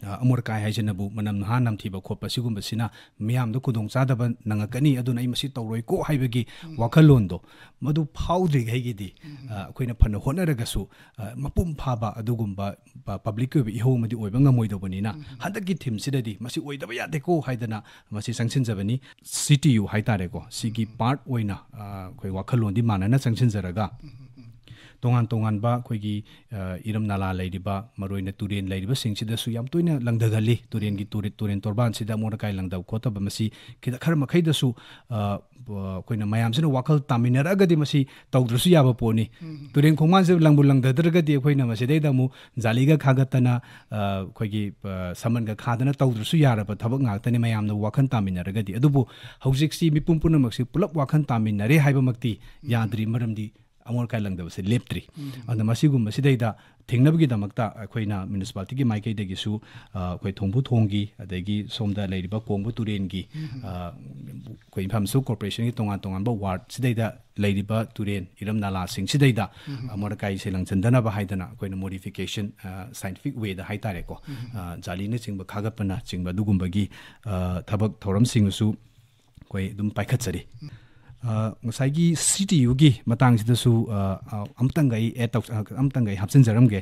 ꯑ, ꯑꯃꯣꯠ ꯑꯀꯥꯏ ꯍꯥꯏꯁꯤꯅꯕꯨ ꯃꯅꯝ ꯅꯍꯥ ꯅꯝꯊꯤꯕ ꯈꯣꯠꯄ ꯁꯤꯒꯨꯝꯕꯁꯤꯅ ꯃꯤꯌꯥꯝꯗ ꯈꯨꯗꯣꯡꯆꯥꯗꯕ ꯅꯪꯉꯛꯀꯅꯤ, ꯑꯗꯨꯅ ꯑꯩ ꯃꯁꯤ ꯇꯧꯔꯣꯏꯀꯣ" ꯍꯥꯏꯕꯒꯤ ꯋꯥꯈꯜꯂꯣꯟꯗꯣ, ꯃꯗꯨ ꯐꯥꯎꯗ꯭ꯔꯤꯉꯩꯒꯤꯗꯤ, ꯑ, ꯑꯩꯈꯣꯏꯅ ꯐꯅ ꯍꯣꯠꯅꯔꯒꯁꯨ, ꯑ, ꯃꯄꯨꯡ ꯐꯥꯕ ꯑꯗꯨꯒꯨꯝꯕ ꯄ-, ꯄꯕ꯭ꯂꯤꯛꯀꯤ ꯑꯣꯏꯕ ꯏꯍꯧ ꯑꯃꯗꯤ ꯑꯣꯏꯕ ꯉꯝꯃꯣꯏꯗꯧꯕꯅꯤꯅ, ꯍꯟꯗꯛꯀꯤ ꯊꯤꯝꯁꯤꯗꯗꯤ ꯃꯁꯤ ꯑꯣꯏꯗꯕ ꯌꯥꯗꯦꯀꯣ ꯍꯥꯏꯗꯅ ꯃꯁꯤ ꯆꯪꯁꯤꯟꯖꯕꯅꯤ꯫ ꯁꯤ ꯇꯤ ꯌꯨ ꯍꯥꯏꯇꯥꯔꯦꯀꯣ, ꯁꯤꯒꯤ ꯄꯥꯔꯠ ꯑꯣꯏꯅ, ꯑ, ꯑꯩꯈꯣꯏ ꯋꯥꯈꯜꯂꯣꯟꯗꯤ ꯃꯥꯟꯅꯅ ꯆꯪꯁꯤꯟꯖꯔꯒ, ꯇꯣꯉꯥꯟ ꯇꯣꯉꯥꯟꯕ ꯑꯩꯈꯣꯏꯒꯤ, ꯑ, ꯏꯔꯝ ꯅꯂꯥ ꯂꯩꯔꯤꯕ, ꯃꯔꯨꯑꯣꯏꯅ ꯇꯨꯔꯦꯟ ꯂꯩꯔꯤꯕꯁꯤꯡꯁꯤꯗꯁꯨ ꯌꯥꯝ ꯇꯣꯏꯅ ꯂꯪꯊꯒꯜꯂꯤ꯫ ꯇꯨꯔꯦꯟꯒꯤ ꯇꯨꯔꯦ-, ꯇꯨꯔꯦꯟ ꯇꯣꯔꯕꯥꯟꯁꯤꯗ ꯑꯃꯣꯠ ꯑꯀꯥꯏ ꯂꯪꯊꯕ ꯈꯣꯠꯇꯕ ꯃꯁꯤ ꯈꯤꯇ ꯈꯔ ꯃꯈꯩꯗꯁꯨ, ꯑ, ꯑ, ꯑꯩꯈꯣꯏꯅ ꯃꯌꯥꯝꯁꯤꯅ ꯋꯥꯈꯜ ꯇꯥꯃꯤꯟꯅꯔꯛꯑꯒꯗꯤ ꯃꯁꯤ ꯇꯧꯗ꯭ꯔꯁꯨ ꯌꯥꯕ ꯄꯣꯠꯅꯤ꯫ ꯇꯨꯔꯦꯟ ꯈꯣꯡꯕꯥꯟꯁꯤꯗ ꯂꯪꯕꯨ ꯂꯪꯊꯗ꯭ꯔꯒꯗꯤ ꯑꯩꯈꯣꯏꯅ ꯃꯁꯤꯗꯩꯗ ꯑꯃꯨꯛ ꯖꯥꯂꯤꯒ ꯈꯥꯒꯠꯇꯅ, ꯑ, ꯑꯩꯈꯣꯏꯒꯤ, ꯑ, ꯁꯃꯟꯒ ꯈꯥꯗꯅ ꯇꯧꯗ꯭ꯔꯁꯨ ꯌꯥꯔꯕ ꯊꯕꯛ ꯉꯥꯛꯇꯅꯤ, ꯃꯌꯥꯝꯅ ꯋꯥꯈꯜ ꯇꯥꯃꯤꯟꯅꯔꯒꯗꯤ꯫ ꯑꯗꯨꯕꯨ ꯍꯧꯖꯤꯛꯁꯤ ꯃꯤꯄꯨꯝ ꯄꯨꯝꯅꯃꯛꯁꯤ ꯄꯨꯂꯞ ꯋꯥꯈꯜ ꯇꯥꯃꯤꯟꯅꯔꯦ ꯍꯥꯏꯕꯃꯛꯇꯤ ꯌꯥꯗ꯭ꯔꯤ, ꯃꯔꯝꯗꯤ ꯑꯃꯣꯠ ꯑꯀꯥꯏ ꯂꯪꯗꯕꯁꯦ ꯂꯦꯞꯇ꯭ꯔꯤ꯫ ꯑꯗꯨꯅ ꯃꯁꯤꯒꯨꯝꯕꯁꯤꯗꯩꯗ ꯊꯦꯡꯅꯕꯒꯤꯗꯃꯛꯇ ꯑꯩꯈꯣꯏꯅ ꯃ꯭ꯌꯨꯅꯤꯁꯤꯄꯥꯂꯤꯇꯤꯒꯤ ꯃꯥꯏꯀꯩꯗꯒꯤꯁꯨ, ꯑ, ꯑꯩꯈꯣꯏ ꯊꯣꯡꯕꯨ ꯊꯣꯡꯒꯤ, ꯑꯗꯒꯤ ꯁꯣꯝꯗ ꯂꯩꯔꯤꯕ ꯀꯣꯡꯕ ꯇꯨꯔꯦꯟꯒꯤ, ꯑ, ꯑꯩꯈꯣꯏ ꯏꯝꯐꯥꯜ ꯃꯨꯅꯤꯁꯤꯄꯥꯜ ꯀꯣꯔꯄꯣꯔꯦꯁꯟꯒꯤ ꯇꯣꯉꯥꯟ ꯇꯣꯉꯥꯟꯕ ꯋꯥꯔꯗꯁꯤꯗꯩꯗ ꯂꯩꯔꯤꯕ ꯇꯨꯔꯦꯟ ꯏꯔꯝ ꯅꯂꯥꯁꯤꯡꯁꯤꯗꯩꯗ ꯑꯃꯣꯠ ꯑꯀꯥꯏꯁꯦ ꯂꯪꯁꯤꯟꯗꯅꯕ ꯍꯥꯏꯗꯅ ꯑꯩꯈꯣꯏꯅ ꯃꯣꯗꯤꯐꯤꯀꯦꯁꯟ, ꯑ, ꯁꯥꯏꯟꯇꯤꯐꯤꯛ ꯋꯦꯗ ꯍꯥꯏꯇꯥꯔꯦꯀꯣ, ꯑ, ꯖꯥꯂꯤꯅꯆꯤꯡꯕ ꯈꯥꯒꯠꯄꯅꯆꯤꯡꯕ ꯑꯗꯨꯒꯨꯝꯕꯒꯤ, ꯑ, ꯊꯕꯛ ꯊꯧꯔꯝꯁꯤꯡꯁꯨ ꯑꯩꯈꯣꯏ ꯑꯗꯨꯝ ꯄꯥꯏꯈꯠꯆꯔꯤ꯫ ꯑ, ꯉꯁꯥꯏꯒꯤ ꯁꯤ ꯇꯤ ꯌꯨꯒꯤ ꯃꯇꯥꯡꯁꯤꯗꯁꯨ, ꯑ, ꯑ, ꯑꯃꯇꯪꯒ ꯑꯩ ꯑꯦꯗ ꯇꯧ-, ꯑ, ꯑꯃꯇꯪꯒ ꯑꯩ ꯍꯥꯞꯆꯤꯟꯖꯔꯝꯒꯦ꯫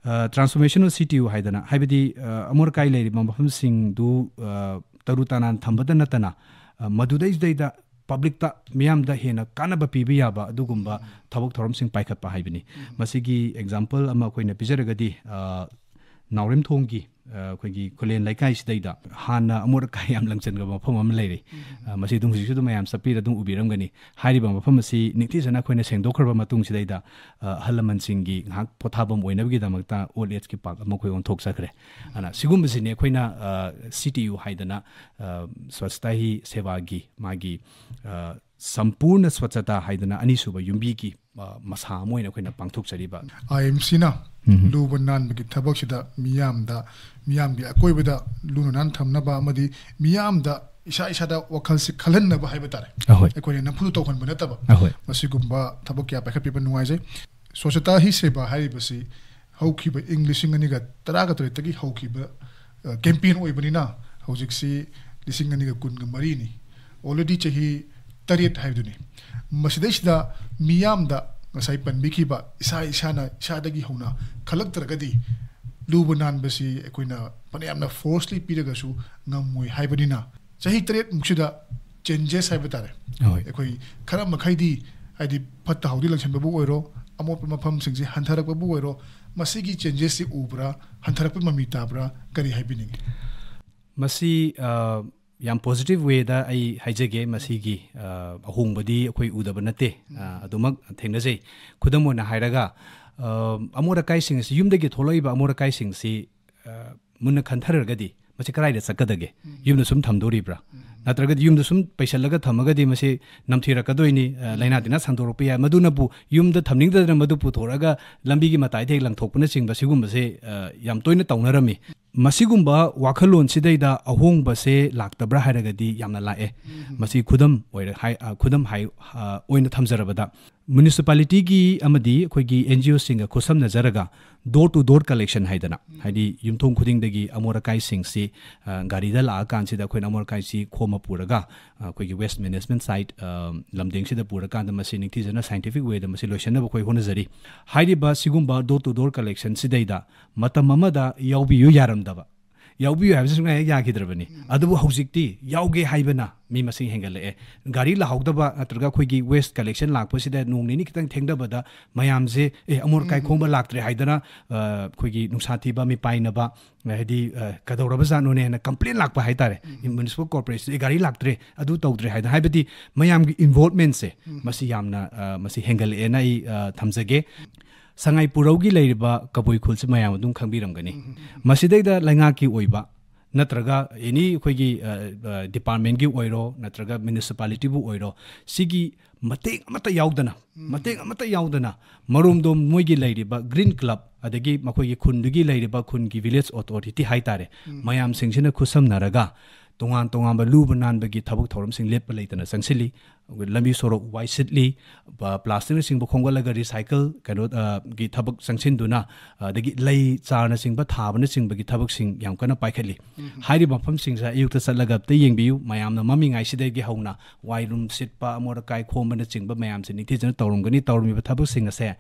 ꯑ, transformation of C T U ꯍꯥꯏꯗꯅ, ꯍꯥꯏꯕꯗꯤ, ꯑ, ꯑꯃꯣꯠ ꯑꯀꯥꯏ ꯂꯩꯔꯤꯕ ꯃꯐꯝꯁꯤꯡꯗꯨ, ꯑ, ꯇꯔꯨ ꯇꯅꯥꯟ ꯊꯝꯕꯗ ꯅꯠꯇꯅ, ꯑ, ꯃꯗꯨꯗꯩꯗꯨꯗꯩꯗ ꯄꯕ꯭ꯂꯤꯛꯇ, ꯃꯤꯌꯥꯝꯗ ꯍꯦꯟꯅ ꯀꯥꯟꯅꯕ ꯄꯤꯕ ꯌꯥꯕ ꯑꯗꯨꯒꯨꯝꯕ ꯊꯕꯛ ꯊꯧꯔꯝꯁꯤꯡ ꯄꯥꯏꯈꯠꯄ ꯍꯥꯏꯕꯅꯤ꯫ ꯃꯁꯤꯒꯤ ꯑꯦꯛꯖꯥꯝꯄꯜ ꯑꯃ ꯑꯩꯈꯣꯏꯅ ꯄꯤꯖꯔꯒꯗꯤ, ꯑ, ꯅꯥꯎꯔꯦꯝꯊꯣꯡꯒꯤ, ꯑ, ꯑꯩꯈꯣꯏꯒꯤ ꯈꯨꯂꯦꯟ ꯂꯩꯀꯥꯏꯁꯤꯗꯩꯗ ꯍꯥꯟꯅ ꯑꯃꯣꯠ ꯑꯀꯥꯏ ꯌꯥꯝ ꯂꯪꯁꯤꯟꯈ꯭ꯔꯕ ꯃꯐꯝ ꯑꯃ ꯂꯩꯔꯦ꯫ ꯑ, ꯃꯁꯤ ꯑꯗꯨꯝ ꯍꯧꯖꯤꯛꯁꯨ ꯑꯗꯨꯝ ꯃꯌꯥꯝ ꯆꯠꯄꯤꯔ ꯑꯗꯨꯝ ꯎꯕꯤꯔꯝꯒꯅꯤ꯫ ꯍꯥꯏꯔꯤꯕ ꯃꯐꯝ ꯑꯁꯤ ꯅꯤꯡꯊꯤꯖꯅ ꯑꯩꯈꯣꯏꯅ ꯁꯦꯡꯗꯣꯛꯈ꯭ꯔꯕ ꯃꯇꯨꯡꯁꯤꯗꯩꯗ, ꯑ, ꯑꯍꯜ ꯂꯃꯟꯁꯤꯡꯒꯤ ꯉꯥꯏꯍꯥꯛ ꯄꯣꯊꯥꯐꯝ ꯑꯣꯏꯅꯕꯒꯤꯗꯃꯛꯇ ꯑꯣꯜ ꯑꯦꯖꯀꯤ ꯄꯥꯔꯛ ꯑꯃ ꯑꯩꯈꯣꯏ ꯑꯣꯟꯊꯣꯛꯆꯈ꯭ꯔꯦ꯫ ꯑꯗꯨꯅ ꯁꯤꯒꯨꯝꯕꯁꯤꯅꯤ ꯑꯩꯈꯣꯏꯅ, ꯑ, ꯁꯤ ꯇꯤ ꯌꯨ ꯍꯥꯏꯗꯅ, ꯑ, ꯁ꯭ꯋꯁꯊ ꯍꯤ ꯁꯦꯕꯥꯒꯤ ꯃꯥꯒꯤ, ꯑ, ꯁꯝꯄꯨꯔꯅ ꯁ꯭ꯋꯆꯇꯥ ꯍꯥꯏꯗꯅ ꯑꯅꯤꯁꯨꯕ ꯌꯨꯝꯕꯤꯒꯤ, ꯑ, ꯃꯁꯥ ꯑꯃ ꯑꯣꯏꯅ ꯑꯩꯈꯣꯏꯅ ꯄꯥꯡꯊꯣꯛꯆꯔꯤꯕ꯫ ꯑꯥꯏ ꯑꯦꯝ ꯁꯤꯅ ꯂꯨꯕ ꯅꯥꯟꯕꯒꯤ ꯊꯕꯛꯁꯤꯗ ꯃꯤꯌꯥꯝꯗ, ꯃꯤꯌꯥꯝꯒꯤ ꯑꯀꯣꯏꯕꯗ ꯂꯨꯅ ꯅꯥꯟ ꯊꯝꯅꯕ ꯑꯃꯗꯤ ꯃꯤꯌꯥꯝꯗ ꯏꯁꯥ ꯏꯁꯥꯗ ꯋꯥꯈꯜꯁꯤ ꯈꯜꯍꯟꯅꯕ ꯍꯥꯏꯕ ꯇꯥꯔꯦ꯫ ꯑꯍꯣꯏ꯫ ꯑꯩꯈꯣꯏꯅ ꯅꯝꯐꯨꯗ ꯇꯧꯍꯟꯕ ꯅꯠꯇꯕ꯫ ꯑꯍꯣꯏ꯫ ꯃꯁꯤꯒꯨꯝꯕ ꯊꯕꯛ ꯀꯌꯥ ꯄꯥꯏꯈꯠꯄꯤꯕ ꯅꯨꯡꯉꯥꯏꯖꯩ꯫ ꯁ꯭ꯋꯆꯇꯥ ꯍꯤ ꯁꯦꯕꯥ ꯍꯥꯏꯔꯤꯕꯁꯤ ꯍꯧꯈꯤꯕ ꯏꯪ ꯂꯤꯁꯤꯡ ꯑꯅꯤꯒ ꯇꯔꯥꯒ ꯇꯔꯦꯠꯇꯒꯤ ꯍꯧꯈꯤꯕ, ꯑ, ꯀꯦꯝꯄꯦꯟ ꯑꯣꯏꯕꯅꯤꯅ ꯍꯧꯖꯤꯛꯁꯤ ꯂꯤꯁꯤꯡ ꯑꯅꯤꯒ ꯀꯨꯟꯒ ꯃꯔꯤꯅꯤ꯫ Already ꯆꯍꯤ ꯇꯔꯦꯠ ꯍꯥꯏꯕꯗꯨꯅꯤ꯫ ꯃꯁꯤꯗꯩꯁꯤꯗ ꯃꯤꯌꯥꯝꯗ ꯉꯁꯥꯏ ꯄꯟꯕꯤꯈꯤꯕ ꯏꯁꯥ ꯏꯁꯥꯅ ꯏꯁꯥꯗꯒꯤ ꯍꯧꯅ ꯈꯜꯂꯛꯇ꯭ꯔꯒꯗꯤ ꯂꯨꯕ ꯅꯥꯟꯕꯁꯤ ꯑꯩꯈꯣꯏꯅ ꯐꯅꯌꯥꯝꯅ forcefully ꯄꯤꯔꯒꯁꯨ ꯉꯝꯃꯣꯏ ꯍꯥꯏꯕꯅꯤꯅ ꯆꯍꯤ ꯇꯔꯦꯠꯃꯨꯛꯁꯤꯗ changes ꯍꯥꯏꯕ ꯇꯥꯔꯦ꯫ ꯍꯣꯏ꯫ ꯑꯩꯈꯣꯏ ꯈꯔ ꯃꯈꯩꯗꯤ ꯍꯥꯏꯗꯤ ꯐꯠꯇ ꯍꯥꯎꯗꯤ ꯂꯪꯁꯟꯕꯕꯨ ꯑꯣꯏꯔꯣ, ꯑꯃꯣꯠꯄ ꯃꯐꯝꯁꯤꯡꯁꯦ ꯍꯟꯊꯔꯛꯄꯕꯨ ꯑꯣꯏꯔꯣ, ꯃꯁꯤꯒꯤ changes ꯁꯤ ꯎꯕ꯭ꯔꯥ, ꯍꯟꯊꯔꯛꯄ ꯃꯃꯤ ꯇꯥꯕ꯭ꯔꯥ, ꯀꯔꯤ ꯍꯥꯏꯕꯤꯅꯤꯡꯉꯤ? ꯃꯁꯤ, ꯑ, ꯌꯥꯝ positive way ꯗ ꯑꯩ ꯍꯥꯏꯖꯒꯦ꯫ ꯃꯁꯤꯒꯤ, ꯑ, ꯑꯍꯣꯡꯕꯗꯤ ꯑꯩꯈꯣꯏ ꯎꯗꯕ ꯅꯠꯇꯦ꯫ ꯑ, ꯑꯗꯨꯃꯛ ꯊꯦꯡꯅꯖꯩ꯫ ꯈꯨꯗꯝ ꯑꯣꯏꯅ ꯍꯥꯏꯔꯒ, ꯑ, ꯑꯃꯣꯠ ꯑꯀꯥꯏꯁꯤꯡ ꯑꯁꯤ, ꯌꯨꯝꯗꯒꯤ ꯊꯣꯛꯂꯛꯏꯕ ꯑꯃꯣꯠ ꯑꯀꯥꯏꯁꯤꯡꯁꯤ, ꯑ, ꯃꯨꯟꯅ ꯈꯟꯊꯔꯒꯗꯤ ꯃꯁꯤ ꯀꯗꯥꯏꯗ ꯆꯠꯀꯗꯒꯦ? ꯌꯨꯝꯗ ꯁꯨꯝ ꯊꯝꯗꯣꯔꯤꯕ꯭ꯔꯥ? ꯅꯠꯇ꯭ꯔꯒꯗꯤ ꯌꯨꯝꯗ ꯁꯨꯝ ꯄꯩꯁꯜꯂꯒ ꯊꯝꯃꯒꯗꯤ ꯃꯁꯤ ꯅꯝꯊꯤꯔꯛꯀꯗꯣꯏꯅꯤ, ꯑ, ꯂꯥꯏꯅꯥ ꯇꯤꯟꯅꯥ ꯁꯟꯗꯣꯔꯛꯄ ꯌꯥꯏ꯫ ꯃꯗꯨꯅꯕꯨ ꯌꯨꯝꯗ ꯊꯝꯅꯤꯡꯗꯗꯅ ꯃꯗꯨ ꯄꯨꯊꯣꯔꯛꯑꯒ ꯂꯝꯕꯤꯒꯤ ꯃꯇꯥꯏꯗ ꯍꯦꯛ ꯂꯪꯊꯣꯛꯄꯅꯆꯤꯡꯕ ꯁꯤꯒꯨꯝꯕꯁꯦ, ꯑ, ꯌꯥꯝ ꯇꯣꯏꯅ ꯇꯧꯅꯔꯝꯃꯤ꯫ ꯃꯁꯤꯒꯨꯝꯕ ꯋꯥꯈꯜꯂꯣꯟꯁꯤꯗꯩꯗ ꯑꯍꯣꯡꯕꯁꯦ ꯂꯥꯛꯇꯕ꯭ꯔꯥ ꯍꯥꯏꯔꯒꯗꯤ ꯌꯥꯝꯅ ꯂꯥꯛꯑꯦ꯫ ꯃꯁꯤ ꯈꯨꯗꯝ ꯑꯣꯏꯔ-, ꯍꯥꯏ-, ꯑ, ꯈꯨꯗꯝ ꯍꯥꯏ-, ꯑ, ꯑꯣꯏꯅ ꯊꯝꯖꯔꯕꯗ, ꯃ꯭ꯌꯨꯅꯤꯁꯤꯄꯥꯂꯤꯇꯤꯒꯤ ꯑꯃꯗꯤ ꯑꯩꯈꯣꯏꯒꯤ N G O ꯁꯤꯡꯒ ꯈꯨꯠꯁꯝꯅꯖꯔꯒ door to door collection ꯍꯥꯏꯗꯅ, ꯍꯥꯏꯗꯤ ꯌꯨꯝꯊꯣꯡ ꯈꯨꯗꯤꯡꯗꯒꯤ ꯑꯃꯣꯠ ꯑꯀꯥꯏꯁꯤꯡꯁꯤ, ꯑ, ꯒꯥꯔꯤꯗ ꯂꯥꯛꯑꯀꯥꯟꯁꯤꯗ ꯑꯩꯈꯣꯏꯅ ꯑꯃꯣꯠ ꯑꯀꯥꯏꯁꯤ ꯈꯣꯝꯃ ꯄꯨꯔꯒ, ꯑ, ꯑꯩꯈꯣꯏꯒꯤ waste management site, ꯑ, ꯂꯝꯗꯤꯡꯁꯤꯗ ꯄꯨꯔꯀꯥꯟꯗ ꯃꯁꯤ ꯅꯤꯡꯊꯤꯖꯅ scientific way ꯗ ꯃꯁꯤ ꯂꯣꯏꯁꯤꯟꯅꯕ ꯑꯩꯈꯣꯏ ꯍꯣꯠꯅꯖꯔꯤ꯫ ꯍꯥꯏꯔꯤꯕ ꯁꯤꯒꯨꯝꯕ door to door collection ꯁꯤꯗꯩꯗ ꯃꯇꯝ ꯑꯃꯗ ꯌꯥꯎꯕꯤꯌꯨ ꯌꯥꯔꯝꯗꯕ, ꯌꯥꯎꯕꯤꯌꯨ ꯍꯥꯏꯕꯁꯤ ꯁꯨꯡꯌꯥ ꯍꯦꯛ ꯌꯥꯈꯤꯗ꯭ꯔꯕꯅꯤ꯫ ꯑꯗꯨꯕꯨ ꯍꯧꯖꯤꯛꯇꯤ ꯌꯥꯎꯒꯦ ꯍꯥꯏꯕꯅ ꯃꯤ ꯃꯁꯤꯡ ꯍꯦꯟꯒꯠꯂꯛꯑꯦ꯫ ꯒꯥꯔꯤ ꯂꯥꯛꯍꯧꯗꯕ ꯅꯠꯇ꯭ꯔꯒ ꯑꯩꯈꯣꯏꯒꯤ waste collection ꯂꯥꯛꯄꯁꯤꯗ ꯅꯣꯡ ꯅꯤꯅꯤ ꯈꯤꯇꯪ ꯊꯦꯡꯊꯕꯗ ꯃꯌꯥꯝꯁꯦ, "ꯑꯦ, ꯑꯃꯣꯠ ꯑꯀꯥꯏ ꯈꯣꯝꯕ ꯂꯥꯛꯇ꯭ꯔꯦ" ꯍꯥꯏꯗꯅ, ꯑ, ꯑꯩꯈꯣꯏꯒꯤ ꯅꯨꯡꯁꯥ ꯊꯤꯕ, ꯃꯤꯄꯥꯏꯅꯕ, ꯍꯥꯏꯗꯤ, ꯑ, "ꯀꯩꯗꯧꯔꯕꯖꯥꯠꯅꯣꯅꯦ?" ꯍꯥꯏꯅ complain ꯂꯥꯛꯄ ꯍꯥꯏꯇꯥꯔꯦ꯫ Municipal corporation, "ꯑꯦ, ꯒꯥꯔꯤ ꯂꯥꯛꯇ꯭ꯔꯦ, ꯑꯗꯨ ꯇꯧꯗ꯭ꯔꯦ" ꯍꯥꯏꯗꯅ꯫ ꯍꯥꯏꯕꯗꯤ ꯃꯌꯥꯝꯒꯤ involvement ꯁꯦ ꯃꯁꯤ ꯌꯥꯝꯅ, ꯑ, ꯃꯁꯤ ꯍꯦꯟꯒꯠꯂꯛꯑꯦꯅ ꯑꯩ, ꯑ, ꯊꯝꯖꯒꯦ꯫ ꯁꯉꯥꯏ ꯄꯨꯔꯧꯒꯤ ꯂꯩꯔꯤꯕ ꯀꯕꯨꯏ ꯈꯨꯜꯁꯤ ꯃꯌꯥꯝ ꯑꯗꯨꯝ ꯈꯪꯕꯤꯔꯝꯒꯅꯤ꯫ ꯃꯁꯤꯗꯩꯗ ꯂꯩꯉꯥꯛꯀꯤ ꯑꯣꯏꯕ ꯅꯠꯇ꯭ꯔꯒ ꯑꯦꯅꯤ ꯑꯩꯈꯣꯏꯒꯤ ꯗꯤꯄꯥꯔꯠꯃꯦꯟꯒꯤ ꯑꯣꯏꯔꯣ, ꯅꯠꯇ꯭ꯔꯒ ꯃ꯭ꯌꯨꯅꯤꯁꯤꯄꯥꯂꯤꯇꯤꯕꯨ ꯑꯣꯏꯔꯣ, ꯁꯤꯒꯤ ꯃꯇꯦꯡ ꯑꯃꯠꯇ ꯌꯥꯎꯗꯅ, ꯃꯇꯦꯡ ꯑꯃꯠꯇ ꯌꯥꯎꯗꯅ, ꯃꯔꯣꯝꯗꯣꯝ ꯃꯣꯏꯒꯤ ꯂꯩꯔꯤꯕ ꯒ꯭ꯔꯤꯟ ꯀ꯭ꯂꯕ, ꯑꯗꯒꯤ ꯃꯈꯣꯏꯒꯤ ꯈꯨꯟꯗꯨꯒꯤ ꯂꯩꯔꯤꯕ ꯈꯨꯟꯒꯤ ꯚꯤꯂꯦꯖ ꯑꯣꯊꯣꯔꯤꯇꯤ ꯍꯥꯏꯇꯥꯔꯦ, ꯃꯌꯥꯝꯁꯤꯡꯁꯤꯅ ꯈꯨꯠꯁꯝꯅꯔꯒ ꯇꯣꯉꯥꯟ ꯇꯣꯉꯥꯟꯕ ꯂꯨꯕ ꯅꯥꯟꯕꯒꯤ ꯊꯕꯛ ꯊꯧꯔꯝꯁꯤꯡ ꯂꯦꯞꯄ ꯂꯩꯇꯅ ꯆꯪꯁꯤꯜꯂꯤ꯫ ꯂꯝꯕꯤ ꯁꯣꯔꯣꯛ ꯋꯥꯏ ꯁꯤꯠꯂꯤ, ꯄ-, ꯄ꯭ꯂꯥꯁꯇꯤꯛꯅꯆꯤꯡꯕ ꯈꯣꯝꯒꯠꯂꯒ ꯔꯤꯁꯥꯏꯀꯜ ꯀꯩꯅꯣ, ꯑ, ꯒꯤ ꯊꯕꯛ ꯆꯪꯁꯤꯟꯗꯨꯅ, ꯑꯗꯒꯤ ꯂꯩ ꯆꯥꯔꯅꯆꯤꯡꯕ ꯊꯥꯕꯅꯆꯤꯡꯕꯒꯤ ꯊꯕꯛꯁꯤꯡ ꯌꯥꯝ ꯀꯟꯅ ꯄꯥꯏꯈꯠꯂꯤ꯫ ꯍꯥꯏꯔꯤꯕ ꯃꯐꯝꯁꯤꯡꯁꯦ ꯑꯌꯨꯛꯇ ꯆꯠꯂꯒ ꯑꯝꯇ ꯌꯦꯡꯕꯤꯌꯨ꯫ ꯃꯌꯥꯝꯅ ꯃꯝꯃꯤꯉꯩꯁꯤꯗꯒꯤ ꯍꯧꯅ ꯋꯥꯏꯔꯨꯝ ꯁꯤꯠꯄ, ꯑꯃꯣꯠ ꯑꯀꯥꯏ ꯈꯣꯝꯕꯅꯆꯤꯡꯕ ꯃꯌꯥꯝꯁꯦ ꯅꯤꯡꯊꯤꯖꯅ ꯇꯧꯔꯝꯒꯅꯤ꯫ ꯇꯧꯔꯝꯃꯤꯕ ꯊꯕꯛꯁꯤꯡ ꯑꯁꯦ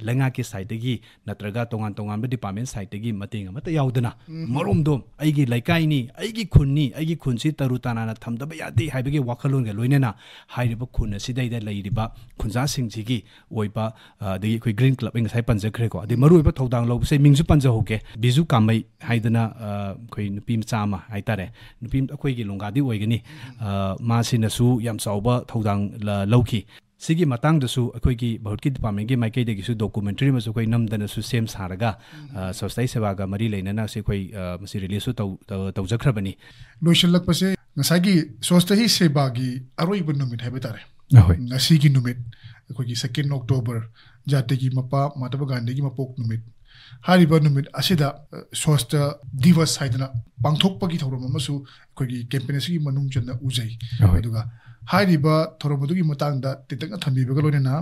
ꯂꯩꯉꯥꯛꯀꯤ ꯁꯥꯏꯠꯇꯒꯤ ꯅꯠꯇ꯭ꯔꯒ ꯇꯣꯉꯥꯟ ꯇꯣꯉꯥꯟꯕ ꯗꯤꯄꯥꯔꯠꯃꯦꯟ ꯁꯥꯏꯠꯇꯒꯤ ꯃꯇꯦꯡ ꯑꯃꯠꯇ ꯌꯥꯎꯗꯅ, ꯃꯔꯣꯝꯗꯣꯝ ꯑꯩꯒꯤ ꯂꯩꯀꯥꯏꯅꯤ, ꯑꯩꯒꯤ ꯈꯨꯟꯅꯤ, ꯑꯩꯒꯤ ꯈꯨꯟꯁꯤ ꯇꯔꯨ ꯇꯅꯥꯟꯅ ꯊꯝꯗꯕ ꯌꯥꯗꯦ ꯍꯥꯏꯕꯒꯤ ꯋꯥꯈꯜꯂꯣꯟꯒ ꯂꯣꯏꯅꯅ ꯍꯥꯏꯔꯤꯕ ꯈꯨꯟ ꯑꯁꯤꯗꯩꯗ ꯂꯩꯔꯤꯕ ꯈꯨꯟꯖꯥꯁꯤꯡꯁꯤꯒꯤ ꯑꯣꯏꯕ, ꯑ, ꯑꯗꯒꯤ ꯑꯩꯈꯣꯏ ꯒ꯭ꯔꯤꯟ ꯀ꯭ꯂꯕ ꯑꯩ ꯉꯁꯥꯏ ꯄꯟꯖꯈ꯭ꯔꯦꯀꯣ, ꯑꯗꯩ ꯃꯔꯨꯑꯣꯏꯕ ꯊꯧꯗꯥꯡ ꯂꯧꯕꯁꯦ ꯃꯤꯡꯁꯨ ꯄꯟꯖꯍꯧꯒꯦ, ꯕꯤꯖꯨ ꯀꯥꯃꯩ ꯍꯥꯏꯗꯅ, ꯑ, ꯑꯩꯈꯣꯏ ꯅꯨꯄꯤ ꯃꯆꯥ ꯑꯃ ꯍꯥꯏꯇꯥꯔꯦ, ꯅꯨꯄꯤ ꯑꯩꯈꯣꯏꯒꯤ ꯂꯣꯡꯒꯥꯗꯤ ꯑꯣꯏꯒꯅꯤ꯫ ꯑ, ꯃꯥꯁꯤꯅꯁꯨ ꯌꯥꯝ ꯆꯥꯎꯕ ꯊꯧꯗꯥꯡ ꯂ-, ꯂꯧꯈꯤ꯫ ꯁꯤꯒꯤ ꯃꯇꯥꯡꯗꯁꯨ ꯑꯩꯈꯣꯏꯒꯤ ꯚꯥꯔꯠꯀꯤ ꯗꯤꯄꯥꯔꯠꯃꯦꯟꯒꯤ ꯃꯥꯏꯀꯩꯗꯒꯤꯁꯨ ꯗꯣꯀꯨꯃꯦꯟꯇꯔꯤ ꯑꯃꯁꯨ ꯑꯩꯈꯣꯏ ꯅꯝꯗꯅꯁꯨ ꯁꯦꯝ ꯁꯥꯔꯒ, ꯑ, ꯁ꯭ꯋꯁꯇ ꯍꯤ ꯁꯦꯕꯥꯒ ꯃꯔꯤ ꯂꯩꯅꯅ ꯁꯤ ꯑꯩꯈꯣꯏ, ꯑ, ꯃꯁꯤ ꯔꯤꯂꯤꯖꯁꯨ ꯇꯧ-, ꯇꯧ-, ꯇꯧꯖꯈ꯭ꯔꯕꯅꯤ꯫ ꯂꯣꯏꯁꯤꯜꯂꯛꯄꯁꯦ ꯉꯁꯥꯏꯒꯤ ꯁ꯭ꯋꯁꯇ ꯍꯤ ꯁꯦꯕꯥꯒꯤ ꯑꯔꯣꯏꯕ ꯅꯨꯃꯤꯠ ꯍꯥꯏꯕ ꯇꯥꯔꯦ꯫ ꯑꯍꯣꯏ꯫ ꯉꯁꯤꯒꯤ ꯅꯨꯃꯤꯠ, ꯑꯩꯈꯣꯏꯒꯤ ꯁꯦꯀꯦꯟ ꯑꯣꯛꯇꯣꯕꯔ, ꯖꯥꯇꯤꯒꯤ ꯃꯄꯥ ꯃꯍꯥꯇꯃꯥ ꯒꯥꯟꯙꯤꯒꯤ ꯃꯄꯣꯛ ꯅꯨꯃꯤꯠ꯫ ꯍꯥꯏꯔꯤꯕ ꯅꯨꯃꯤꯠ ꯑꯁꯤꯗ, ꯑ, ꯁ꯭ꯋꯁꯇ ꯗꯤꯚꯁ ꯍꯥꯏꯗꯅ ꯄꯥꯡꯊꯣꯛꯄꯒꯤ ꯊꯧꯔꯝ ꯑꯃꯁꯨ ꯑꯩꯈꯣꯏꯒꯤ ꯀꯦꯝꯄꯦꯟ ꯑꯁꯤꯒꯤ ꯃꯅꯨꯡ ꯆꯟꯅ ꯎꯖꯩ꯫ ꯑꯍꯣꯏ꯫ ꯑꯗꯨꯒ ꯍꯥꯏꯔꯤꯕ ꯊꯧꯔꯝ ꯑꯗꯨꯒꯤ ꯃꯇꯥꯡꯗ ꯇꯦꯟꯇꯛꯅ ꯊꯝꯕꯤꯕꯒ ꯂꯣꯏꯅꯅ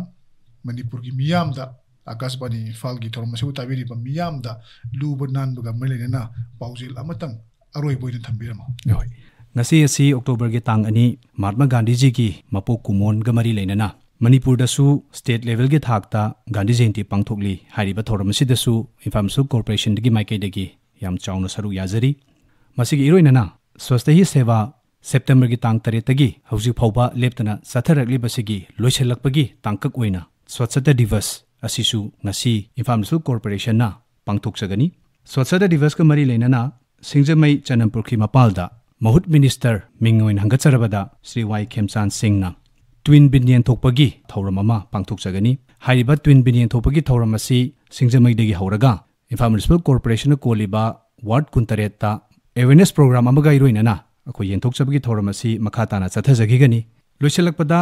ꯃꯅꯤꯄꯨꯔꯒꯤ ꯃꯤꯌꯥꯝꯗ ꯑꯀꯥꯁꯕꯥꯅꯤ ꯏꯝꯐꯥꯜꯒꯤ ꯊꯧꯔꯝ ꯑꯁꯤꯕꯨ ꯇꯥꯕꯤꯔꯤꯕ ꯃꯤꯌꯥꯝꯗ ꯂꯨꯕ ꯅꯥꯟꯕꯒ ꯃꯔꯤ ꯂꯩꯅꯅ ꯄꯥꯎꯖꯦꯜ ꯑꯃꯇꯪ ꯑꯔꯣꯏꯕ ꯑꯣꯏꯅ ꯊꯝꯕꯤꯔꯝꯃꯣ꯫ ꯍꯣꯏ꯫ ꯉꯁꯤ ꯑꯁꯤ ꯑꯣꯛꯇꯣꯕꯔꯒꯤ ꯇꯥꯡ ꯑꯅꯤ, ꯃꯍꯥꯠꯃꯥ ꯒꯥꯟꯙꯤꯖꯤꯒꯤ ꯃꯄꯣꯛ ꯀꯨꯝꯑꯣꯟꯒ ꯃꯔꯤ ꯂꯩꯅꯅ ꯃꯅꯤꯄꯨꯔꯗꯁꯨ ꯁ꯭ꯇꯦꯠ ꯂꯦꯚꯦꯜꯒꯤ ꯊꯥꯛꯇ ꯒꯥꯟꯙꯤ ꯖꯌꯟꯇꯤ ꯄꯥꯡꯊꯣꯛꯂꯤ꯫ ꯍꯥꯏꯔꯤꯕ ꯊꯧꯔꯝ ꯑꯁꯤꯗꯁꯨ ꯏꯝꯐꯥꯜ ꯃ꯭ꯌꯨꯅꯤꯁꯤꯄꯥꯜ ꯀꯣꯔꯄꯣꯔꯦꯁꯟꯗꯒꯤ ꯃꯥꯏꯀꯩꯗꯒꯤ ꯌꯥꯝ ꯆꯥꯎꯅ ꯁꯔꯨꯛ ꯌꯥꯖꯔꯤ꯫ ꯃꯁꯤꯒꯤ ꯏꯔꯣꯏꯅꯅ ꯁ꯭ꯋꯁꯇ ꯍꯤ ꯁꯦꯕꯥ ꯁꯦꯞꯇꯦꯝꯕꯔꯒꯤ ꯇꯥꯡ ꯇꯔꯦꯠꯇꯒꯤ ꯍꯧꯖꯤꯛ ꯐꯥꯎꯕ ꯂꯦꯞꯇꯅ ꯆꯠꯊꯔꯛꯂꯤꯕꯁꯤꯒꯤ ꯂꯣꯏꯁꯤꯜꯂꯛꯄꯒꯤ ꯇꯥꯡꯀꯛ ꯑꯣꯏꯅ ꯁ꯭ꯋꯆꯇ ꯗꯤꯚꯁ ꯑꯁꯤꯁꯨ ꯉꯁꯤ ꯏꯝꯐꯥꯜ ꯃ꯭ꯌꯨꯅꯤꯁꯤꯄꯥꯜ ꯀꯣꯔꯄꯣꯔꯦꯁꯟꯅ ꯄꯥꯡꯊꯣꯛꯆꯒꯅꯤ꯫ ꯁ꯭ꯋꯆꯇ ꯗꯤꯚꯁꯀ ꯃꯔꯤ ꯂꯩꯅꯅ ꯁꯤꯡꯖꯃꯩ ꯆꯅꯝ ꯄꯨꯈ꯭ꯔꯤ ꯃꯄꯥꯜꯗ ꯃꯍꯨꯠ ꯃꯤꯅꯤꯁꯇꯔ ꯃꯤꯡ ꯑꯣꯏꯅ ꯍꯪꯒꯠꯆꯔꯕꯗ ꯁ꯭ꯔꯤ ꯋꯥꯏ ꯈꯦꯝꯆꯥꯟ ꯁꯤꯡꯅ ꯇ꯭ꯋꯤꯟ ꯕꯤꯟ ꯌꯦꯟꯊꯣꯛꯄꯒꯤ ꯊꯧꯔꯝ ꯑꯃ ꯄꯥꯡꯊꯣꯛꯆꯒꯅꯤ꯫ ꯍꯥꯏꯔꯤꯕ ꯇ꯭ꯋꯤꯟ ꯕꯤꯟ ꯌꯦꯟꯊꯣꯛꯄꯒꯤ ꯊꯧꯔꯝ ꯑꯁꯤ ꯁꯤꯡꯖꯃꯩꯗꯒꯤ ꯍꯧꯔꯒ ꯏꯝꯐꯥꯜ ꯃ꯭ꯌꯨꯅꯤꯁꯤꯄꯥꯜ ꯀꯣꯔꯄꯣꯔꯦꯁꯟꯅ ꯀꯣꯜꯂꯤꯕ ꯋꯥꯔꯗ ꯀꯨꯟꯇꯔꯦꯠꯇ ꯑꯦꯋꯦꯔꯅꯦꯁ ꯄ꯭ꯔꯣꯒ꯭ꯔꯥꯝ ꯑꯃꯒ ꯏꯔꯣꯏꯅꯅ ꯑꯩꯈꯣꯏ ꯌꯦꯟꯊꯣꯛꯆꯕꯒꯤ ꯊꯧꯔꯝ ꯑꯁꯤ ꯃꯈꯥ ꯇꯥꯅ ꯆꯠꯊꯖꯈꯤꯒꯅꯤ꯫ ꯂꯣꯏꯁꯤꯜꯂꯛꯄꯗ,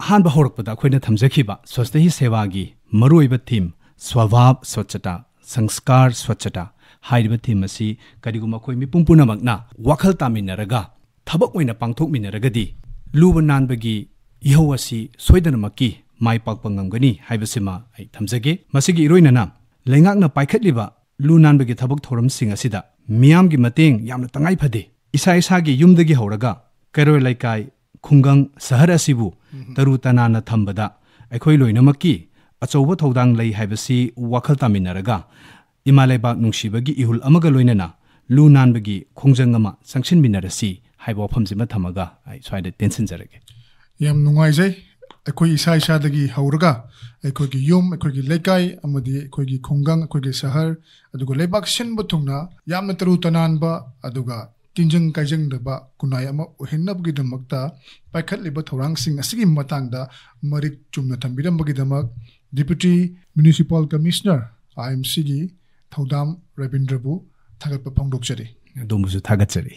ꯑꯍꯥꯟꯕ ꯍꯧꯔꯛꯄꯗ ꯑꯩꯈꯣꯏꯅ ꯊꯝꯖꯈꯤꯕ ꯁ꯭ꯋꯁꯇꯤ ꯍꯤ ꯁꯦꯋꯥꯒꯤ ꯃꯔꯨꯑꯣꯏꯕ ꯊꯤꯝ, ꯁ꯭ꯋꯚꯥꯕ ꯁ꯭ꯋꯆꯇꯥ, ꯁꯪꯁꯀꯥꯔ ꯁ꯭ꯋꯆꯇꯥ ꯍꯥꯏꯔꯤꯕ ꯊꯤꯝ ꯑꯁꯤ ꯀꯔꯤꯒꯨꯝꯕ ꯑꯩꯈꯣꯏ ꯃꯤꯄꯨꯝ ꯄꯨꯝꯅꯃꯛꯅ ꯋꯥꯈꯜ ꯇꯥꯃꯤꯟꯅꯔꯒ ꯊꯕꯛ ꯑꯣꯏꯅ ꯄꯥꯡꯊꯣꯛꯃꯤꯟꯅꯔꯒꯗꯤ ꯂꯨꯕ ꯅꯥꯟꯕꯒꯤ ꯏꯍꯧ ꯑꯁꯤ ꯁꯣꯏꯗꯅꯃꯛꯀꯤ ꯃꯥꯏ ꯄꯥꯛꯄ ꯉꯝꯒꯅꯤ ꯍꯥꯏꯕꯁꯤꯃ ꯑꯩ ꯊꯝꯖꯒꯦ꯫ ꯃꯁꯤꯒꯤ ꯏꯔꯣꯏꯅꯅ ꯂꯩꯉꯥꯛꯅ ꯄꯥꯏꯈꯠꯂꯤꯕ ꯂꯨ ꯅꯥꯟꯕꯒꯤ ꯊꯕꯛ ꯊꯧꯔꯝꯁꯤꯡ ꯑꯁꯤꯗ ꯃꯤꯌꯥꯝꯒꯤ ꯃꯇꯦꯡ ꯌꯥꯝꯅ ꯇꯉꯥꯏ ꯐꯗꯦ꯫ ꯏꯁꯥ ꯏꯁꯥꯒꯤ ꯌꯨꯝꯗꯒꯤ ꯍꯧꯔꯒ ꯀꯩꯔꯣꯏ ꯂꯩꯀꯥꯏ, ꯈꯨꯡꯒꯪ, ꯁꯍꯔ ꯑꯁꯤꯕꯨ ꯇꯔꯨ ꯇꯅꯥꯟꯅ ꯊꯝꯕꯗ ꯑꯩꯈꯣꯏ ꯂꯣꯏꯅꯃꯛꯀꯤ ꯑꯆꯧꯕ ꯊꯧꯗꯥꯡ ꯂꯩ ꯍꯥꯏꯕꯁꯤ ꯋꯥꯈꯜ ꯇꯥꯃꯤꯟꯅꯔꯒ ꯏꯃꯥ ꯂꯩꯕꯥꯛ ꯅꯨꯡꯁꯤꯕꯒꯤ ꯏꯍꯨꯜ ꯑꯃꯒ ꯂꯣꯏꯅꯅ ꯂꯨ ꯅꯥꯟꯕꯒꯤ ꯈꯣꯡꯖꯪ ꯑꯃ ꯆꯪꯁꯤꯟꯃꯤꯟꯅꯔꯁꯤ ꯍꯥꯏꯕ ꯋꯥꯐꯝꯁꯤꯃ ꯊꯝꯃꯒ ꯑꯩ ꯁ꯭ꯋꯥꯏꯗ ꯇꯦꯟꯁꯤꯟꯖꯔꯒꯦ꯫ ꯌꯥꯝ ꯅꯨꯡꯉꯥꯏꯖꯩ꯫ ꯑꯩꯈꯣꯏ ꯏꯁꯥ ꯏꯁꯥꯗꯒꯤ ꯍꯧꯔꯒ ꯑꯩꯈꯣꯏꯒꯤ ꯌꯨꯝ, ꯑꯩꯈꯣꯏꯒꯤ ꯂꯩꯀꯥꯏ ꯑꯃꯗꯤ ꯑꯩꯈꯣꯏꯒꯤ ꯈꯨꯡꯒꯪ, ꯑꯩꯈꯣꯏꯒꯤ ꯁꯍꯔ, ꯑꯗꯨꯒ ꯂꯩꯕꯥꯛ ꯁꯤꯟꯕ ꯊꯨꯡꯅ ꯌꯥꯝꯅ ꯇꯔꯨ ꯇꯅꯥꯟꯕ, ꯑꯗꯨꯒ ꯇꯤꯟꯖꯪ ꯀꯥꯏꯖꯪꯗꯕ ꯈꯨꯟꯅꯥꯏ ꯑꯃ ꯑꯣꯏꯍꯟꯅꯕꯒꯤꯗꯃꯛꯇ ꯄꯥꯏꯈꯠꯂꯤꯕ ꯊꯧꯔꯥꯡꯁꯤꯡ ꯑꯁꯤꯒꯤ ꯃꯇꯥꯡꯗ ꯃꯔꯤꯛ ꯆꯨꯝꯅ ꯊꯝꯕꯤꯔꯝꯕꯒꯤꯗꯃꯛ Deputy Municipal Commissioner, I M C ꯒꯤ ꯊꯧꯗꯥꯝ ꯔꯕꯤꯟꯗ꯭ꯔꯕꯨ ꯊꯥꯒꯠꯄ ꯐꯣꯡꯗꯣꯛꯆꯔꯤ꯫ ꯑꯗꯣꯝꯕꯨꯁꯨ ꯊꯥꯒꯠꯆꯔꯤ꯫